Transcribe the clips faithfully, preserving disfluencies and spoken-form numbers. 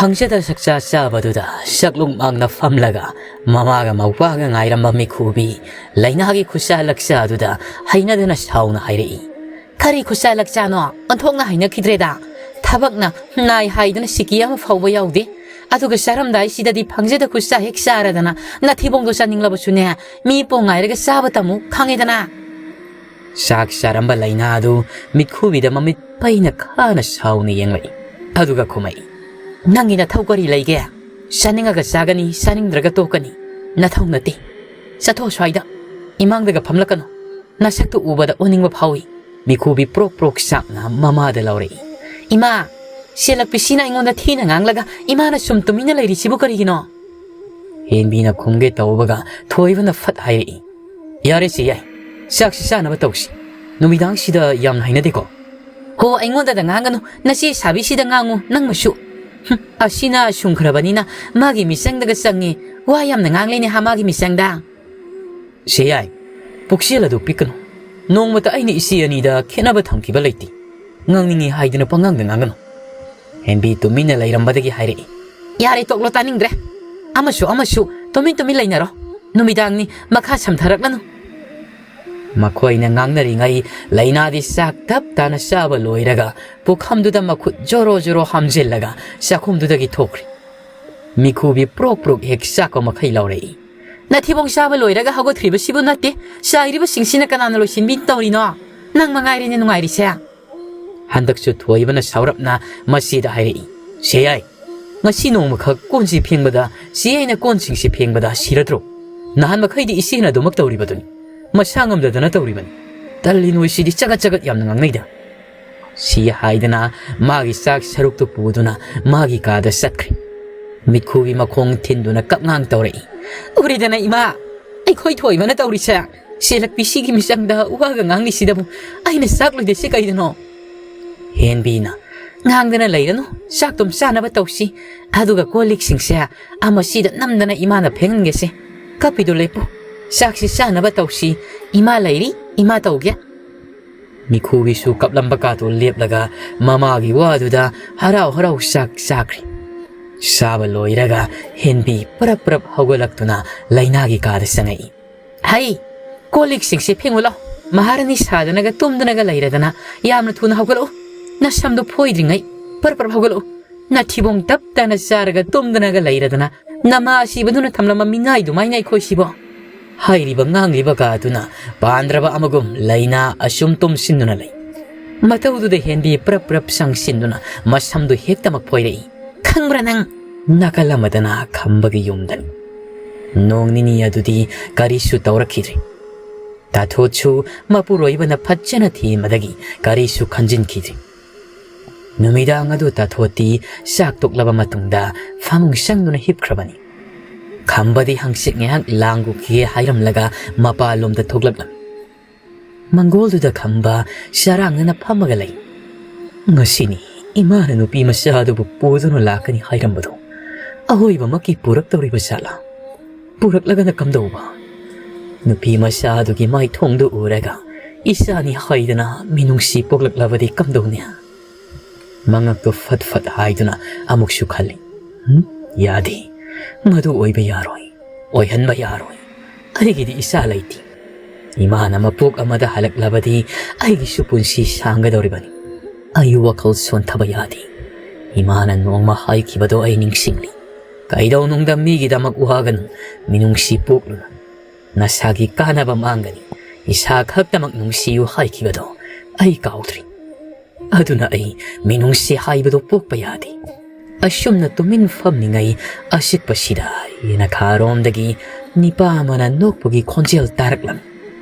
ꯐꯪꯖꯗ ꯆꯥꯛꯆꯥ ꯆꯥꯕꯗꯨꯗ ꯁꯛꯂꯨꯛ ꯃꯥꯡꯅ ꯐꯝꯂꯒ ꯃꯃꯥꯒ ꯃꯧꯄꯥꯒ ꯉꯥꯏꯔꯝꯕ ꯃꯤꯈꯨꯕꯤ ꯂꯩꯅꯥꯒꯤ ꯈꯨꯠꯁꯥ ꯂꯛꯆꯥꯗꯨꯗ ꯍꯩꯅꯗꯅ ꯁꯥꯎꯅ ꯍꯥꯏꯔꯛꯏ꯫ "ꯀꯔꯤ ꯈꯨꯠꯁꯥ ꯂꯛꯆꯥꯅꯣ? ꯑꯣꯟꯊꯣꯛꯅ ꯍꯩꯅꯈꯤꯗ꯭ꯔꯦꯗ꯫ ꯊꯕꯛꯅ ꯅꯥꯏ ꯍꯥꯏꯗꯅ ꯁꯤꯀꯤ ꯑꯃ ꯐꯥꯎꯕ ꯌꯥꯎꯗꯦ꯫ ꯑꯗꯨꯒ ꯆꯥꯔꯝꯗꯥꯏꯁꯤꯗꯗꯤ ꯐꯪꯖꯗ ꯈꯨꯠꯁꯥ ꯍꯦꯛ ꯆꯥꯔꯗꯅ ꯅꯊꯤꯕꯣꯡꯗꯣ ꯆꯥꯅꯤꯡꯂꯕꯁꯨꯅꯦ, ꯃꯤ ꯄꯣꯡ ꯉꯥꯏꯔꯒ ꯆꯥꯕ ꯇꯝꯃꯨ, ꯈꯪꯉꯦꯗꯅ?" ꯆꯥꯛ ꯆꯥꯔꯝꯕ ꯂꯩꯅꯥ ꯑꯗꯨ ꯃꯤꯠꯈꯨꯕꯤꯗ ꯃꯃꯤꯠ ꯄꯩꯅ ꯈꯥꯅ ꯁꯥꯎꯅ ꯌꯦꯡꯂꯛꯏ꯫ ꯑꯗꯨꯒ ꯈꯨꯝꯃꯛꯏ, "ꯅꯪꯒꯤ ꯅꯊꯧ ꯀꯔꯤ ꯂꯩꯒꯦ? ꯆꯥꯅꯤꯡꯉꯒ ꯆꯥꯒꯅꯤ, ꯆꯥꯅꯤꯡꯗ꯭ꯔꯒ ꯇꯣꯛꯀꯅꯤ꯫ ꯅꯊꯧ ꯅꯠꯇꯦ꯫ ꯆꯠꯊꯣꯛ ꯁ꯭ꯋꯥꯏꯗ꯫ ꯏꯃꯥꯡꯗꯒ ꯐꯝꯂꯛꯀꯅꯨ꯫ ꯅꯁꯛꯇꯨ ꯎꯕꯗ ꯑꯣꯅꯤꯡꯕ ꯐꯥꯎꯏ꯫" ꯃꯤꯈꯨꯕꯤ ꯄ꯭ꯔꯣꯛ ꯄ꯭ꯔꯣꯛ ꯆꯥꯛꯅ ꯃꯃꯥꯗ ꯂꯥꯎꯔꯛꯏ, "ꯏꯃꯥ, ꯁꯦꯜꯂꯛꯄꯤꯁꯤꯅ ꯑꯩꯉꯣꯟꯗ ꯊꯤꯅ ꯉꯥꯡꯂꯒ ꯏꯃꯥꯅ ꯁꯨꯝ ꯇꯨꯃꯤꯟꯅ ꯂꯩꯔꯤꯁꯤꯕꯨ ꯀꯔꯤꯒꯤꯅꯣ?" ꯍꯦꯟꯕꯤꯅ ꯈꯨꯝꯒꯦ ꯇꯧꯕꯒ ꯊꯣꯏꯕꯅ ꯐꯠ ꯍꯥꯏꯔꯛꯏ, "ꯌꯥꯔꯦ ꯆꯦ ꯌꯥꯏ, ꯆꯥꯛꯁꯤ ꯆꯥꯅꯕ ꯇꯧꯁꯤ꯫ ꯅꯨꯃꯤꯗꯥꯡꯁꯤꯗ ꯌꯥꯝꯅ ꯍꯩꯅꯗꯦꯀꯣ?" "ꯍꯣ, ꯑꯩꯉꯣꯟꯗꯗ ꯉꯥꯡꯒꯅꯨ, ꯅꯆꯦ ꯁꯥꯕꯤꯁꯤꯗ ꯉꯥꯡꯉꯨ ꯅꯪꯃꯁꯨ꯫ ꯍꯨꯝ, ꯑꯁꯤꯅ ꯁꯨꯝꯈ꯭ꯔꯕꯅꯤꯅ ꯃꯥꯒꯤ ꯃꯤꯆꯪꯗꯒ ꯆꯪꯉꯤ꯫ ꯋꯥ ꯌꯥꯝꯅ ꯉꯥꯡꯂꯦꯅꯦ ꯍꯥ ꯃꯥꯒꯤ ꯃꯤꯆꯪꯗ꯫" "ꯆꯦ ꯌꯥꯏ, ꯄꯨꯛꯆꯦꯜ ꯑꯗꯨ ꯄꯤꯛꯀꯅꯨ꯫ ꯅꯣꯡꯃꯇ ꯑꯩꯅ ꯏꯆꯦ ꯑꯅꯤꯗ ꯈꯦꯠꯅꯕ ꯊꯝꯈꯤꯕ ꯂꯩꯇꯦ꯫ ꯉꯥꯡꯅꯤꯡꯉꯤ ꯍꯥꯏꯗꯨꯅ ꯄꯉꯥꯡꯗ ꯉꯥꯡꯒꯅꯨ꯫" ꯍꯦꯟꯕꯤ ꯇꯨꯃꯤꯟꯅ ꯂꯩꯔꯝꯕꯗꯒꯤ ꯍꯥꯏꯔꯛꯏ, "ꯌꯥꯔꯦ, ꯇꯣꯛꯂꯣ, ꯇꯥꯅꯤꯡꯗ꯭ꯔꯦ꯫ ꯑꯃꯁꯨ ꯑꯃꯁꯨ ꯇꯨꯃꯤꯟ ꯇꯨꯃꯤꯟ ꯂꯩꯅꯔꯣ꯫ ꯅꯨꯃꯤꯗꯥꯡꯅꯤ, ꯃꯈꯥ ꯁꯝꯊꯔꯛꯂꯅꯨ꯫" ꯃꯈꯣꯏꯅ ꯉꯥꯡꯅꯔꯤꯉꯩ ꯂꯩꯅꯥꯗꯤ ꯆꯥꯛ ꯇꯞ ꯇꯥꯅ ꯆꯥꯕ ꯂꯣꯏꯔꯒ ꯄꯨꯈꯝꯗꯨꯗ ꯃꯈꯨꯠ ꯖꯣꯔꯣ ꯖꯣꯔꯣ ꯍꯥꯝꯖꯤꯜꯂꯒ ꯆꯥꯛꯈꯨꯝꯗꯨꯗꯒꯤ ꯊꯣꯛꯈ꯭ꯔꯦ꯫ ꯃꯤꯈꯨꯕꯤ ꯄ꯭ꯔꯣꯛ ꯄ꯭ꯔꯣꯛ ꯍꯦꯛ ꯆꯥꯛꯄ ꯃꯈꯩ ꯂꯥꯎꯔꯛꯏ, "ꯅꯊꯤꯕꯣꯡ ꯆꯥꯕ ꯂꯣꯏꯔꯒ ꯍꯧꯒꯠꯈ꯭ꯔꯤꯕꯁꯤꯕꯨ ꯅꯠꯇꯦ, ꯆꯥꯏꯔꯤꯕꯁꯤꯡꯁꯤꯅ ꯀꯅꯥꯅ ꯂꯣꯏꯁꯤꯟꯕꯤ ꯇꯧꯔꯤꯅꯣ? ꯅꯪ ꯃꯉꯥꯏꯔꯦꯅꯦ ꯅꯨꯡꯉꯥꯏꯔꯤꯁꯦ꯫" ꯍꯟꯗꯛꯁꯨ ꯊꯣꯏꯕꯅ ꯁꯥꯎꯔꯞꯅ ꯃꯆꯦꯗ ꯍꯥꯏꯔꯛꯏ, "ꯆꯦ ꯌꯥꯏ, ꯉꯁꯤ ꯅꯣꯡꯃꯈꯛ ꯀꯣꯟꯁꯤ ꯐꯦꯡꯕꯗ ꯆꯦ ꯌꯥꯏꯅ ꯀꯣꯟꯁꯤꯡꯁꯤ ꯐꯦꯡꯕꯗ ꯁꯤꯔꯗ꯭ꯔꯣ? ꯅꯍꯥꯟ ꯃꯈꯩꯗꯤ ꯏꯆꯦꯅ ꯑꯗꯨꯃꯛ ꯇꯧꯔꯤꯕꯗꯨꯅꯤ꯫ ꯃꯁꯥ ꯉꯝꯗꯗꯅ ꯇꯧꯔꯤꯕꯅꯤ꯫ ꯇꯜꯂꯤ ꯅꯣꯏꯁꯤꯗꯤ ꯆꯒꯠ ꯆꯒꯠ ꯌꯥꯝꯅ ꯉꯥꯡꯅꯩꯗ꯫" ꯁꯤ ꯍꯥꯏꯗꯅ ꯃꯥꯒꯤ ꯆꯥꯛ ꯁꯔꯨꯛꯇꯨ ꯄꯨꯗꯨꯅ ꯃꯥꯒꯤ ꯀꯥꯗ ꯆꯠꯈ꯭ꯔꯦ꯫ ꯃꯤꯠꯈꯨꯒꯤ ꯃꯈꯣꯡ ꯊꯤꯟꯗꯨꯅ ꯀꯞꯉꯥꯡ ꯇꯧꯔꯛꯏ, "ꯎꯔꯦꯗꯅ ꯏꯃꯥ, ꯑꯩꯈꯣꯏ ꯊꯣꯏꯕꯅ ꯇꯧꯔꯤꯁꯦ꯫ ꯁꯦꯜꯂꯛꯄꯤꯁꯤꯒꯤ ꯃꯤꯆꯪꯗ ꯋꯥꯒ ꯉꯥꯡꯂꯤꯁꯤꯗꯕꯨ ꯑꯩꯅ ꯆꯥꯛ ꯂꯣꯏꯗꯣꯏꯁꯤ ꯀꯩꯗꯅꯣ?" ꯍꯦꯟꯕꯤꯅ, "ꯉꯥꯡꯗꯅ ꯂꯩꯔꯅꯨ, ꯆꯥꯛꯇꯨꯝ ꯆꯥꯅꯕ ꯇꯧꯁꯤ꯫ ꯑꯗꯨꯒ ꯀꯣꯜ ꯂꯤꯛꯁꯤꯡꯁꯦ ꯑꯃꯁꯤꯗ ꯅꯝꯗꯅ ꯏꯃꯥꯅ ꯐꯦꯡꯍꯟꯒꯦꯁꯦ꯫ ꯀꯞꯄꯤꯗꯨ ꯂꯦꯞꯄꯨ, ꯆꯥꯛꯁꯤ ꯆꯥꯅꯕ ꯇꯧꯁꯤ꯫ ꯏꯃꯥ ꯂꯩꯔꯤ, ꯏꯃꯥ ꯇꯧꯒꯦ꯫" ꯃꯤꯈꯨꯒꯤꯁꯨ ꯀꯞꯂꯝꯕ ꯀꯥꯗꯨ ꯂꯦꯞꯂꯒ ꯃꯃꯥꯒꯤ ꯋꯥꯗꯨꯗ ꯍꯔꯥꯎ ꯍꯔꯥꯎ ꯆꯥꯛ ꯆꯥꯈ꯭ꯔꯦ꯫ ꯆꯥꯕ ꯂꯣꯏꯔꯒ ꯍꯦꯟꯕꯤ ꯄꯔꯞ ꯄꯔꯞ ꯍꯧꯒꯠꯂꯛꯇꯨꯅ ꯂꯩꯅꯥꯒꯤ ꯀꯥꯗ ꯆꯪꯉꯛꯏ꯫ "ꯍꯩ, ꯀꯣꯜ ꯂꯤꯛꯁꯤꯡꯁꯦ ꯐꯦꯡꯉꯨ ꯂꯥꯎ꯫ ꯃꯍꯥꯔꯥꯅꯤ ꯁꯥꯗꯅꯒ ꯇꯨꯝꯗꯅꯒ ꯂꯩꯔꯗꯅ ꯌꯥꯝꯅ ꯊꯨꯅ ꯍꯧꯒꯠꯂꯛꯎ꯫ ꯅꯁꯝꯗꯣ ꯐꯣꯏꯗ꯭ꯔꯤꯉꯩ ꯄꯔꯞ ꯄꯔꯞ ꯍꯧꯒꯠꯂꯛꯎ꯫ ꯅꯊꯤꯕꯣꯡ ꯇꯞ ꯇꯥꯅ ꯆꯥꯔꯒ ꯇꯨꯝꯗꯅꯒ ꯂꯩꯔꯗꯅ ꯅꯃꯥ ꯑꯁꯤꯕꯗꯨꯅ ꯊꯝꯂꯝꯕ ꯃꯤꯅꯥꯏꯗꯨꯃꯥꯏꯅ ꯑꯩꯈꯣꯏꯁꯤꯕꯣ?" ꯍꯥꯏꯔꯤꯕ ꯉꯥꯡꯂꯤꯕ ꯀꯥꯗꯨꯅ ꯄꯥꯟꯗ꯭ꯔꯕ ꯑꯃꯒꯨꯝ ꯂꯩꯅꯥ ꯑꯁꯨꯝ ꯇꯨꯝꯁꯤꯟꯗꯨꯅ ꯂꯩ꯫ ꯃꯇꯧꯗꯨꯗ ꯍꯦꯟꯕꯤ ꯄ꯭ꯔꯞ ꯄ꯭ꯔꯞ ꯆꯪꯁꯤꯟꯗꯨꯅ ꯃꯁꯝꯗꯨ ꯍꯦꯛꯇꯃꯛ ꯐꯣꯏꯔꯛꯏ꯫ "ꯈꯪꯕ꯭ꯔꯥ ꯅꯪ?" ꯅꯥꯀꯜ ꯑꯃꯗꯅ ꯈꯝꯕꯒꯤ ꯌꯨꯝꯗꯅꯤ꯫ ꯅꯣꯡ ꯅꯤꯅꯤ ꯑꯗꯨꯗꯤ ꯀꯔꯤꯁꯨ ꯇꯧꯔꯛꯈꯤꯗ꯭ꯔꯦ꯫ ꯇꯥꯊꯣꯠꯁꯨ ꯃꯄꯨꯔꯣꯏꯕꯅ ꯐꯖꯅ ꯊꯦꯝꯕꯗꯒꯤ ꯀꯔꯤꯁꯨ ꯈꯟꯖꯤꯟꯈꯤꯗ꯭ꯔꯦ꯫ ꯅꯨꯃꯤꯗꯥꯡ ꯑꯗꯨ ꯇꯥꯊꯣꯠꯇꯤ ꯆꯥꯛ ꯇꯣꯛꯂꯕ ꯃꯇꯨꯡꯗ ꯐꯃꯨꯡ ꯆꯪꯗꯨꯅ ꯍꯤꯞꯈ꯭ꯔꯕꯅꯤ꯫ ꯈꯝꯕꯗꯤ ꯍꯪꯆꯤꯠ ꯉꯥꯏꯍꯥꯛ ꯂꯥꯡꯒꯨꯈꯤꯒꯦ ꯍꯥꯏꯔꯝꯂꯒ ꯃꯄꯥꯟꯂꯣꯝꯗ ꯊꯣꯛꯂꯛꯂꯝꯃꯤ꯫ ꯃꯪꯒꯣꯜꯗꯨꯗ ꯈꯝꯕ ꯆꯔꯥꯡꯅꯅ ꯐꯝꯃꯒ ꯂꯩ꯫ "ꯉꯁꯤꯅꯤ ꯏꯃꯥꯅ ꯅꯨꯄꯤ ꯃꯆꯥ ꯑꯗꯨꯕꯨ ꯄꯨꯗꯨꯅ ꯂꯥꯛꯀꯅꯤ ꯍꯥꯏꯔꯝꯕꯗꯣ ꯑꯍꯣꯏꯕꯃꯛꯀꯤ ꯄꯨꯔꯛꯇꯧꯔꯤꯕ ꯖꯥꯠꯂꯥ? ꯄꯨꯔꯛꯂꯒꯅ ꯀꯝꯗꯧꯕ? ꯅꯨꯄꯤ ꯃꯆꯥ ꯑꯗꯨꯒꯤ ꯃꯥꯏꯊꯣꯡꯗꯨ ꯎꯔꯒ ꯏꯆꯥꯅꯤ ꯍꯥꯏꯗꯅ ꯃꯤꯅꯨꯡꯁꯤ ꯄꯣꯛꯂꯛꯂꯕꯗꯤ ꯀꯝꯗꯧꯅꯤ?" ꯃꯉꯛꯇꯨ ꯐꯠ ꯐꯠ ꯍꯥꯏꯗꯨꯅ ꯑꯃꯨꯛꯁꯨ ꯈꯜꯂꯤ꯫ "ꯎꯝ? ꯌꯥꯗꯦ꯫ ꯃꯗꯨ ꯑꯣꯏꯕ ꯌꯥꯔꯣꯏ꯫ ꯑꯣꯏꯍꯟꯕ ꯌꯥꯔꯣꯏ꯫ ꯑꯩꯒꯤꯗꯤ ꯏꯆꯥ ꯂꯩꯇꯦ꯫ ꯏꯃꯥꯅ ꯃꯄꯣꯛ ꯑꯃꯗ ꯍꯜꯂꯛꯂꯕꯗꯤ ꯑꯩꯒꯤꯁꯨ ꯄꯨꯟꯁꯤ ꯁꯥꯡꯒꯗꯧꯔꯤꯕꯅꯤ꯫ ꯑꯩ ꯋꯥꯈꯜ ꯁꯣꯟꯊꯕ ꯌꯥꯗꯦ꯫ ꯏꯃꯥꯅ ꯅꯣꯡꯃ ꯍꯥꯏꯈꯤꯕꯗꯣ ꯑꯩ ꯅꯤꯡꯁꯤꯡꯂꯤ꯫ ꯀꯩꯗꯧꯅꯨꯡꯗ ꯃꯤꯒꯤꯗꯃꯛ ꯋꯥꯒꯅꯨ, ꯃꯤꯅꯨꯡꯁꯤ ꯄꯣꯛꯂꯨꯅꯨ꯫ ꯅꯁꯥꯒꯤ ꯀꯥꯟꯅꯕ ꯃꯥꯡꯒꯅꯤ, ꯏꯁꯥ ꯈꯛꯇꯃꯛ ꯅꯨꯡꯁꯤꯌꯨ ꯍꯥꯏꯈꯤꯕꯗꯣ ꯑꯩ ꯀꯥꯎꯗ꯭ꯔꯤ꯫ ꯑꯗꯨꯅ ꯑꯩ ꯃꯤꯅꯨꯡꯁꯤ ꯍꯥꯏꯕꯗꯨ ꯄꯣꯛꯄ ꯌꯥꯗꯦ꯫" ꯑꯁꯨꯝꯅ ꯇꯨꯃꯤꯟ ꯐꯝꯂꯤꯉꯩ ꯑꯆꯤꯛꯄꯁꯤꯗ ꯌꯦꯅꯈꯥꯔꯣꯝꯗꯒꯤ ꯅꯤꯄꯥ ꯑꯃꯅ ꯅꯣꯛꯄꯒꯤ ꯈꯣꯟꯖꯦꯜ ꯇꯥꯔꯛꯂꯝꯃꯤ꯫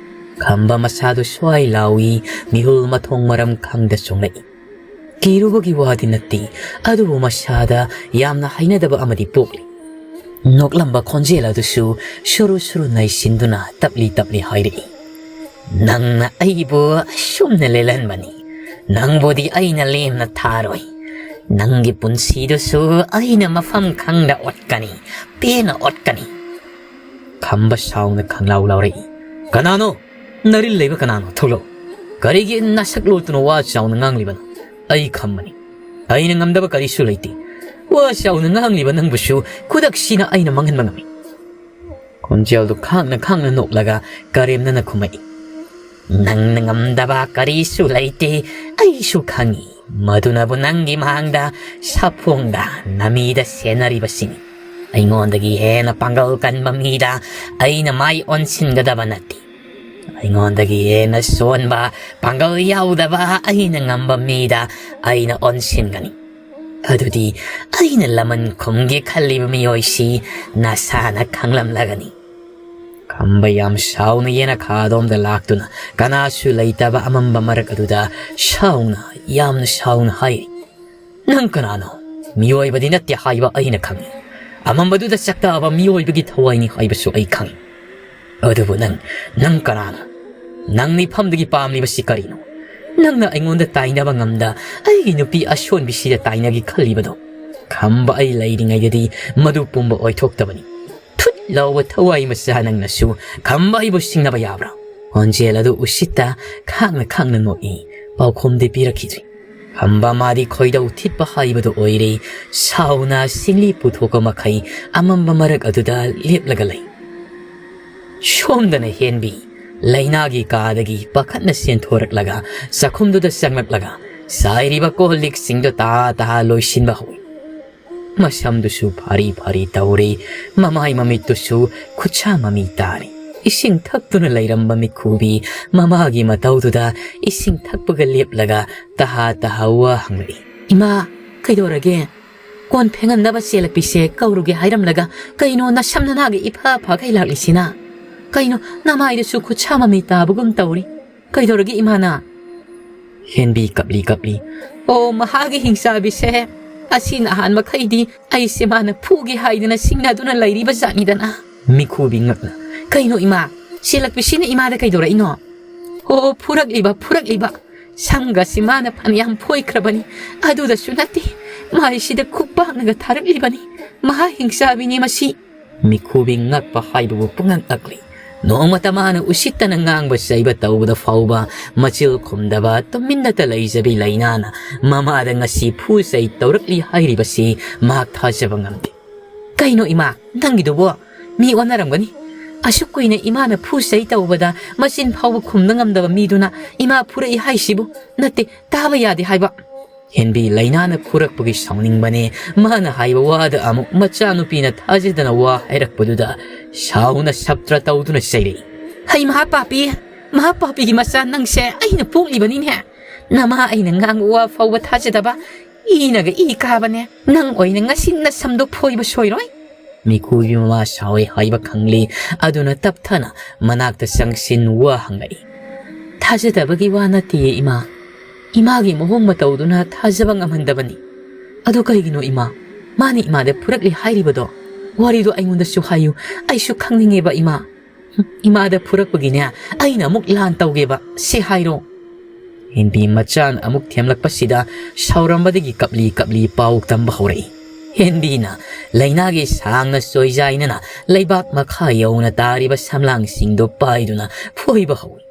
ꯈꯝꯕ ꯃꯁꯥꯗꯨ ꯁ꯭ꯋꯥꯏ ꯂꯥꯎꯏ, ꯃꯤꯍꯨꯜ ꯃꯊꯣꯡ ꯃꯔꯝ ꯈꯪꯗ ꯆꯣꯡꯂꯛꯏ꯫ ꯀꯤꯔꯨꯕꯒꯤ ꯋꯥꯗꯤ ꯅꯠꯇꯦ, ꯑꯗꯨꯕꯨ ꯃꯁꯥꯗ ꯌꯥꯝꯅ ꯍꯩꯅꯗꯕ ꯑꯃꯗꯤ ꯄꯣꯛꯂꯤ꯫ ꯅꯣꯛꯂꯝꯕ ꯈꯣꯟꯖꯦꯜ ꯑꯗꯨꯁꯨ ꯁꯨꯔꯨ ꯁꯨꯔꯨ ꯅꯩꯁꯤꯟꯗꯨꯅ ꯇꯞꯂꯤ ꯇꯞꯂꯤ ꯍꯥꯏꯔꯛꯏ꯫ "ꯅꯪꯅ ꯑꯩꯕꯨ ꯑꯁꯨꯝꯅ ꯂꯦꯜꯍꯟꯕꯅꯤ꯫ ꯅꯪꯕꯨꯗꯤ ꯑꯩꯅ ꯂꯦꯝꯅ ꯊꯥꯔꯣꯏ꯫ ꯅꯪꯒꯤ ꯄꯨꯟꯁꯤꯗꯨꯁꯨ ꯑꯩꯅ ꯃꯐꯝ ꯈꯪꯗ ꯑꯣꯠꯀꯅꯤ, ꯄꯦꯟꯅ ꯑꯣꯠꯀꯅꯤ꯫" ꯈꯝꯕ ꯁꯥꯎꯅ ꯈꯪꯂꯥꯎ ꯂꯥꯎꯔꯛꯏ꯫ "ꯀꯅꯥꯅꯣ? ꯅꯔꯤꯜ ꯂꯩꯕ ꯀꯅꯥꯅꯣ? ꯊꯣꯛꯂꯛꯎ꯫ ꯀꯔꯤꯒꯤ ꯅꯁꯛ ꯂꯣꯠꯇꯨꯅ ꯋꯥ ꯆꯥꯎꯅ ꯉꯥꯡꯂꯤꯕꯅꯣ? ꯑꯩ ꯈꯝꯕꯅꯤ꯫ ꯑꯩꯅ ꯉꯝꯗꯕ ꯀꯔꯤꯁꯨ ꯂꯩꯇꯦ꯫ ꯋꯥ ꯆꯥꯎꯅ ꯉꯥꯡꯂꯤꯕ ꯅꯪꯕꯨꯁꯨ ꯈꯨꯗꯛꯁꯤꯅ ꯑꯩꯅ ꯃꯥꯡꯍꯟꯕ ꯉꯝꯃꯤ꯫ ꯈꯣꯟꯖꯦꯜꯗꯨ ꯈꯥꯡꯅ ꯈꯥꯡꯅ ꯅꯣꯛꯂꯒ ꯀꯔꯦꯝꯅꯅ ꯈꯨꯝꯃꯛꯏ꯫ ꯅꯪꯅ ꯉꯝꯗꯕ ꯀꯔꯤꯁꯨ ꯂꯩꯇꯦ, ꯑꯩꯁꯨ ꯈꯪꯏ꯫ ꯃꯗꯨꯅꯕꯨ ꯅꯪꯒꯤ ꯃꯥꯡꯗ ꯁꯥꯐꯣꯡꯗ ꯅꯃꯤꯗ ꯁꯦꯟꯅꯔꯤꯕꯁꯤꯅꯤ꯫ ꯑꯩꯉꯣꯟꯗꯒꯤ ꯍꯦꯟꯅ ꯄꯥꯡꯒꯜ ꯀꯟꯕ ꯃꯤꯗ ꯑꯩꯅ ꯃꯥꯏ ꯑꯣꯟꯁꯤꯟꯒꯗꯕ ꯅꯠꯇꯦ꯫ ꯑꯩꯉꯣꯟꯗꯒꯤ ꯍꯦꯟꯅ ꯁꯣꯟꯕ, ꯄꯥꯡꯒꯜ ꯌꯥꯎꯗꯕ ꯑꯩꯅ ꯉꯝꯕ ꯃꯤꯗ ꯑꯩꯅ ꯑꯣꯟꯁꯤꯟꯒꯅꯤ꯫ ꯑꯗꯨꯗꯤ ꯑꯩꯅ ꯂꯃꯟ ꯈꯨꯝꯒꯦ ꯈꯜꯂꯤꯕ ꯃꯤꯑꯣꯏꯁꯤ ꯅꯁꯥꯅ ꯈꯪꯂꯝꯂꯒꯅꯤ꯫ ꯈꯝꯕ ꯌꯥꯝ ꯁꯥꯎꯅ ꯌꯦꯅꯈꯥꯗꯣꯝꯗ ꯂꯥꯛꯇꯨꯅ ꯀꯅꯥꯁꯨ ꯂꯩꯇꯕ ꯑꯃꯝꯕ ꯃꯔꯛ ꯑꯗꯨꯗ ꯁꯥꯎꯅ, ꯌꯥꯝꯅ ꯁꯥꯎꯅ ꯍꯥꯏꯔꯤ, "ꯅꯪ ꯀꯅꯥꯅꯣ? ꯃꯤꯑꯣꯏꯕꯗꯤ ꯅꯠꯇꯦ ꯍꯥꯏꯕ ꯑꯩꯅ ꯈꯪꯏ꯫ ꯑꯃꯝꯕꯗꯨꯗ ꯆꯥꯛꯇꯥꯕ ꯃꯤꯑꯣꯏꯕꯒꯤ ꯊꯋꯥꯏꯅꯤ ꯍꯥꯏꯕꯁꯨ ꯑꯩ ꯈꯪꯏ꯫ ꯑꯗꯨꯕꯨ ꯅꯪ, ꯅꯪ ꯀꯅꯥꯅꯣ? ꯅꯪ ꯃꯤꯐꯝꯗꯒꯤ ꯄꯥꯝꯂꯤꯕꯁꯤ ꯀꯔꯤꯅꯣ? ꯅꯪꯅ ꯑꯩꯉꯣꯟꯗ ꯇꯥꯏꯅꯕ ꯉꯝꯗ ꯑꯩꯒꯤ ꯅꯨꯄꯤ ꯑꯁꯣꯟꯕꯤꯁꯤꯗ ꯇꯥꯏꯅꯒꯦ ꯈꯜꯂꯤꯕꯗꯣ?" "ꯈꯝꯕ ꯑꯩ ꯂꯩꯔꯤꯉꯩꯗꯗꯤ ꯃꯗꯨ ꯄꯨꯝꯕ ꯑꯣꯏꯊꯣꯛꯇꯕꯅꯤ꯫ ꯊꯨꯠ ꯂꯥꯎꯕ ꯊꯋꯥꯏ ꯃꯆꯥ ꯅꯪꯅꯁꯨ ꯈꯝꯕ ꯑꯩꯕꯨ ꯁꯤꯡꯅꯕ ꯌꯥꯕ꯭ꯔꯥ?" ꯈꯣꯟꯖꯦꯜ ꯑꯗꯨ ꯎꯁꯤꯠꯇ ꯈꯥꯡꯅ ꯈꯥꯡꯅ ꯅꯣꯛꯏ꯫ ꯄꯥꯎꯈꯨꯝꯗꯤ ꯄꯤꯔꯛꯈꯤꯗ꯭ꯔꯤ꯫ ꯈꯝꯕ ꯃꯥꯗꯤ ꯈꯣꯏꯗꯧ ꯊꯤꯠꯄ ꯍꯥꯏꯕꯗꯨ ꯑꯣꯏꯔꯦ꯫ ꯁꯥꯎꯅ ꯁꯤꯡꯂꯤ ꯄꯨꯊꯣꯛꯄ ꯃꯈꯩ ꯑꯃꯝꯕ ꯃꯔꯛ ꯑꯗꯨꯗ ꯂꯦꯞꯂꯒ ꯂꯩ꯫ ꯁꯣꯝꯗꯅ ꯍꯦꯟꯕꯤ ꯂꯩꯅꯥꯒꯤ ꯀꯥꯗꯒꯤ ꯄꯥꯈꯠꯅ ꯆꯦꯟꯊꯣꯔꯛꯂꯒ ꯆꯥꯛꯈꯨꯝꯗꯨꯗ ꯆꯪꯂꯛꯂꯒ ꯆꯥꯏꯔꯤꯕ ꯀꯣꯜ ꯂꯤꯛꯁꯤꯡꯗꯨ ꯇꯍꯥ ꯇꯍꯥ ꯂꯣꯏꯁꯤꯟꯕ ꯍꯧꯏ꯫ ꯃꯁꯝꯗꯨꯁꯨ ꯐꯥꯔꯤ ꯐꯥꯔꯤ ꯇꯧꯔꯤ, ꯃꯃꯥꯏ ꯃꯃꯤꯠꯇꯨꯁꯨ ꯈꯨꯠꯁꯥ ꯃꯃꯤ ꯇꯥꯔꯤ꯫ ꯏꯁꯤꯡ ꯊꯛꯇꯨꯅ ꯂꯩꯔꯝꯕ ꯃꯤꯈꯨꯕꯤ ꯃꯃꯥꯒꯤ ꯃꯇꯧꯗꯨꯗ ꯏꯁꯤꯡ ꯊꯛꯄꯒ ꯂꯦꯞꯂꯒ ꯇꯍꯥ ꯇꯍꯥ ꯋꯥ ꯍꯪꯂꯛꯏ꯫ "ꯏꯃꯥ, ꯀꯩꯗꯧꯔꯒꯦ? ꯀꯣꯟ ꯐꯦꯡꯉꯝꯅꯕ ꯆꯦꯜꯂꯛꯄꯤꯁꯦ ꯀꯧꯔꯨꯒꯦ ꯍꯥꯏꯔꯝꯂꯒ ꯀꯩꯅꯣ ꯅꯁꯝ ꯅꯅꯥꯒ ꯏꯐ ꯐꯈꯩ ꯂꯥꯛꯂꯤꯁꯤꯅ? ꯀꯩꯅꯣ ꯅꯃꯥꯏꯗꯨꯁꯨ ꯈꯨꯠꯁꯥ ꯃꯃꯤ ꯇꯥꯕꯒꯨꯝ ꯇꯧꯔꯤ? ꯀꯩꯗꯧꯔꯒꯦ ꯏꯃꯥꯅ?" ꯍꯦꯟꯕꯤ ꯀꯞꯂꯤ ꯀꯞꯂꯤ, "ꯑꯣ, ꯃꯍꯥꯛꯀꯤ ꯍꯤꯡꯆꯥꯕꯤꯁꯦ ꯑꯁꯤ ꯅꯍꯥꯟ ꯃꯈꯩꯗꯤ ꯑꯩꯁꯦ ꯃꯥꯅ ꯐꯨꯒꯦ ꯍꯥꯏꯗꯅ ꯁꯤꯡꯅꯗꯨꯅ ꯂꯩꯔꯤꯕ ꯖꯥꯠꯅꯤꯗꯅ꯫" ꯃꯤꯈꯨꯕꯤ ꯉꯛꯅ, "ꯀꯩꯅꯣ ꯏꯃꯥ? ꯆꯦꯜꯂꯛꯄꯤꯁꯤꯅ ꯏꯃꯥꯗ ꯀꯩꯗꯧꯔꯛꯏꯅꯣ?" "ꯑꯣ, ꯐꯨꯔꯛꯂꯤꯕ, ꯐꯨꯔꯛꯂꯤꯕ꯫ ꯁꯝꯒꯁꯤ ꯃꯥꯅ ꯐꯅꯌꯥꯝ ꯐꯣꯏꯈ꯭ꯔꯕꯅꯤ꯫ ꯑꯗꯨꯗꯁꯨ ꯅꯠꯇꯦ, ꯃꯥꯏꯁꯤꯗ ꯈꯨꯄꯥꯛꯅꯒ ꯊꯥꯔꯛꯂꯤꯕꯅꯤ꯫ ꯃꯍꯥ ꯍꯤꯡꯆꯥꯕꯤꯅꯤ ꯃꯁꯤ꯫" ꯃꯤꯈꯨꯕꯤ ꯉꯛꯄ ꯍꯥꯏꯕꯕꯨ ꯄꯨꯡꯉꯛ ꯉꯛꯂꯤ꯫ ꯅꯣꯡꯃꯇ ꯃꯥꯅ ꯎꯁꯤꯠꯇꯅ ꯉꯥꯡꯕ ꯆꯩꯕ ꯇꯧꯕꯗ ꯐꯥꯎꯕ ꯃꯆꯤꯜ ꯈꯨꯝꯗꯕ ꯇꯨꯃꯤꯟꯅꯇ ꯂꯩꯖꯕꯤ ꯂꯩꯅꯥꯅ ꯃꯃꯥꯗ ꯉꯁꯤ ꯐꯨ ꯆꯩ ꯇꯧꯔꯛꯂꯤ ꯍꯥꯏꯔꯤꯕꯁꯤ ꯃꯍꯥꯛ ꯊꯥꯖꯕ ꯉꯝꯗꯦ꯫ "ꯀꯩꯅꯣ ꯏꯃꯥ, ꯅꯪꯒꯤꯗꯨꯕꯣ? ꯃꯤ ꯑꯣꯟꯅꯔꯝꯒꯅꯤ꯫ ꯑꯁꯨꯛ ꯀꯨꯏꯅ ꯏꯃꯥꯅ ꯐꯨ ꯆꯩ ꯇꯧꯕꯗ ꯃꯆꯤꯟ ꯐꯥꯎꯕ ꯈꯨꯝꯕ ꯉꯝꯗꯕ ꯃꯤꯗꯨꯅ ꯏꯃꯥ ꯐꯨꯔꯛꯏ ꯍꯥꯏꯁꯤꯕꯨ? ꯅꯠꯇꯦ, ꯇꯥꯕ ꯌꯥꯗꯦ ꯍꯥꯏꯕ!" ꯍꯦꯟꯕꯤ ꯂꯩꯅꯥꯅ ꯐꯨꯔꯛꯄꯒꯤ ꯁꯥꯎꯅꯤꯡꯕꯅꯦ꯫ ꯃꯥꯅ ꯍꯥꯏꯕ ꯋꯥꯗ ꯑꯃꯨꯛ ꯃꯆꯥꯅꯨꯄꯤꯅ ꯊꯥꯖꯗꯅ ꯋꯥ ꯍꯥꯏꯔꯛꯄꯗꯨꯗ ꯁꯥꯎꯅ ꯁꯞꯇ꯭ꯔ ꯇꯧꯗꯨꯅ ꯆꯩꯔꯛꯏ꯫ "ꯍꯩ ꯃꯍꯥ ꯄꯥꯄꯤ, ꯃꯍꯥ ꯄꯥꯄꯤꯒꯤ ꯃꯆꯥ ꯅꯪꯁꯦ ꯑꯩꯅ ꯄꯣꯛꯂꯤꯕꯅꯤꯅꯦ꯫ ꯅꯃꯥ ꯑꯩꯅ ꯉꯥꯡꯕ ꯋꯥ ꯐꯥꯎꯕ ꯊꯥꯖꯗꯕ, ꯏꯅꯒ ꯏ ꯀꯥꯕꯅꯦ꯫ ꯅꯪ ꯑꯣꯏꯅ ꯉꯁꯤ ꯅꯁꯝꯗꯣ ꯐꯣꯏꯕ ꯁꯣꯏꯔꯣꯏ!" ꯃꯤꯈꯨꯒꯤ ꯃꯃꯥ ꯁꯥꯎꯏ ꯍꯥꯏꯕ ꯈꯪꯂꯤ꯫ ꯑꯗꯨꯅ ꯇꯞꯊꯅ ꯃꯅꯥꯛꯇ ꯆꯪꯁꯤꯟ ꯋꯥ ꯍꯪꯂꯛꯏ꯫ "ꯊꯥꯖꯗꯕꯒꯤ ꯋꯥ ꯅꯠꯇꯤꯌꯦ ꯏꯃꯥ꯫ ꯏꯃꯥꯒꯤ ꯃꯑꯣꯡ ꯃꯇꯧꯗꯨꯅ ꯊꯥꯖꯕ ꯉꯝꯍꯟꯗꯕꯅꯤ꯫ ꯑꯗꯨ ꯀꯩꯒꯤꯅꯣ ꯏꯃꯥ? ꯃꯥꯅ ꯏꯃꯥꯗ ꯐꯨꯔꯛꯂꯤ ꯍꯥꯏꯔꯤꯕꯗꯣ? ꯋꯥꯔꯤꯗꯣ ꯑꯩꯉꯣꯟꯗꯁꯨ ꯍꯥꯏꯌꯨ꯫ ꯑꯩꯁꯨ ꯈꯪꯅꯤꯡꯉꯦꯕ ꯏꯃꯥ꯫ ꯏꯃꯥꯗ ꯐꯨꯔꯛꯄꯒꯤꯅꯦ, ꯑꯩꯅ ꯑꯃꯨꯛ ꯂꯥꯟ ꯇꯧꯒꯦꯕ꯫ ꯁꯦ ꯍꯥꯏꯔꯣ?" ꯍꯦꯟꯕꯤ ꯃꯆꯥꯅ ꯑꯃꯨꯛ ꯊꯦꯝꯂꯛꯄꯁꯤꯗ ꯁꯥꯎꯔꯝꯕꯗꯒꯤ ꯀꯞꯂꯤ ꯀꯞꯂꯤ ꯄꯥꯎ ꯇꯝꯕ ꯍꯧꯔꯛꯏ꯫ ꯍꯦꯟꯕꯤꯅ ꯂꯩꯅꯥꯒꯤ ꯁꯥꯡꯅ ꯆꯣꯏꯖꯥꯏꯅꯅ ꯂꯩꯕꯥꯛ ꯃꯈꯥ ꯌꯧꯅ ꯇꯥꯔꯤꯕ ꯁꯝꯂꯥꯡꯁꯤꯡꯗꯨ ꯄꯥꯏꯗꯨꯅ ꯐꯣꯏꯕ ꯍꯧꯏ꯫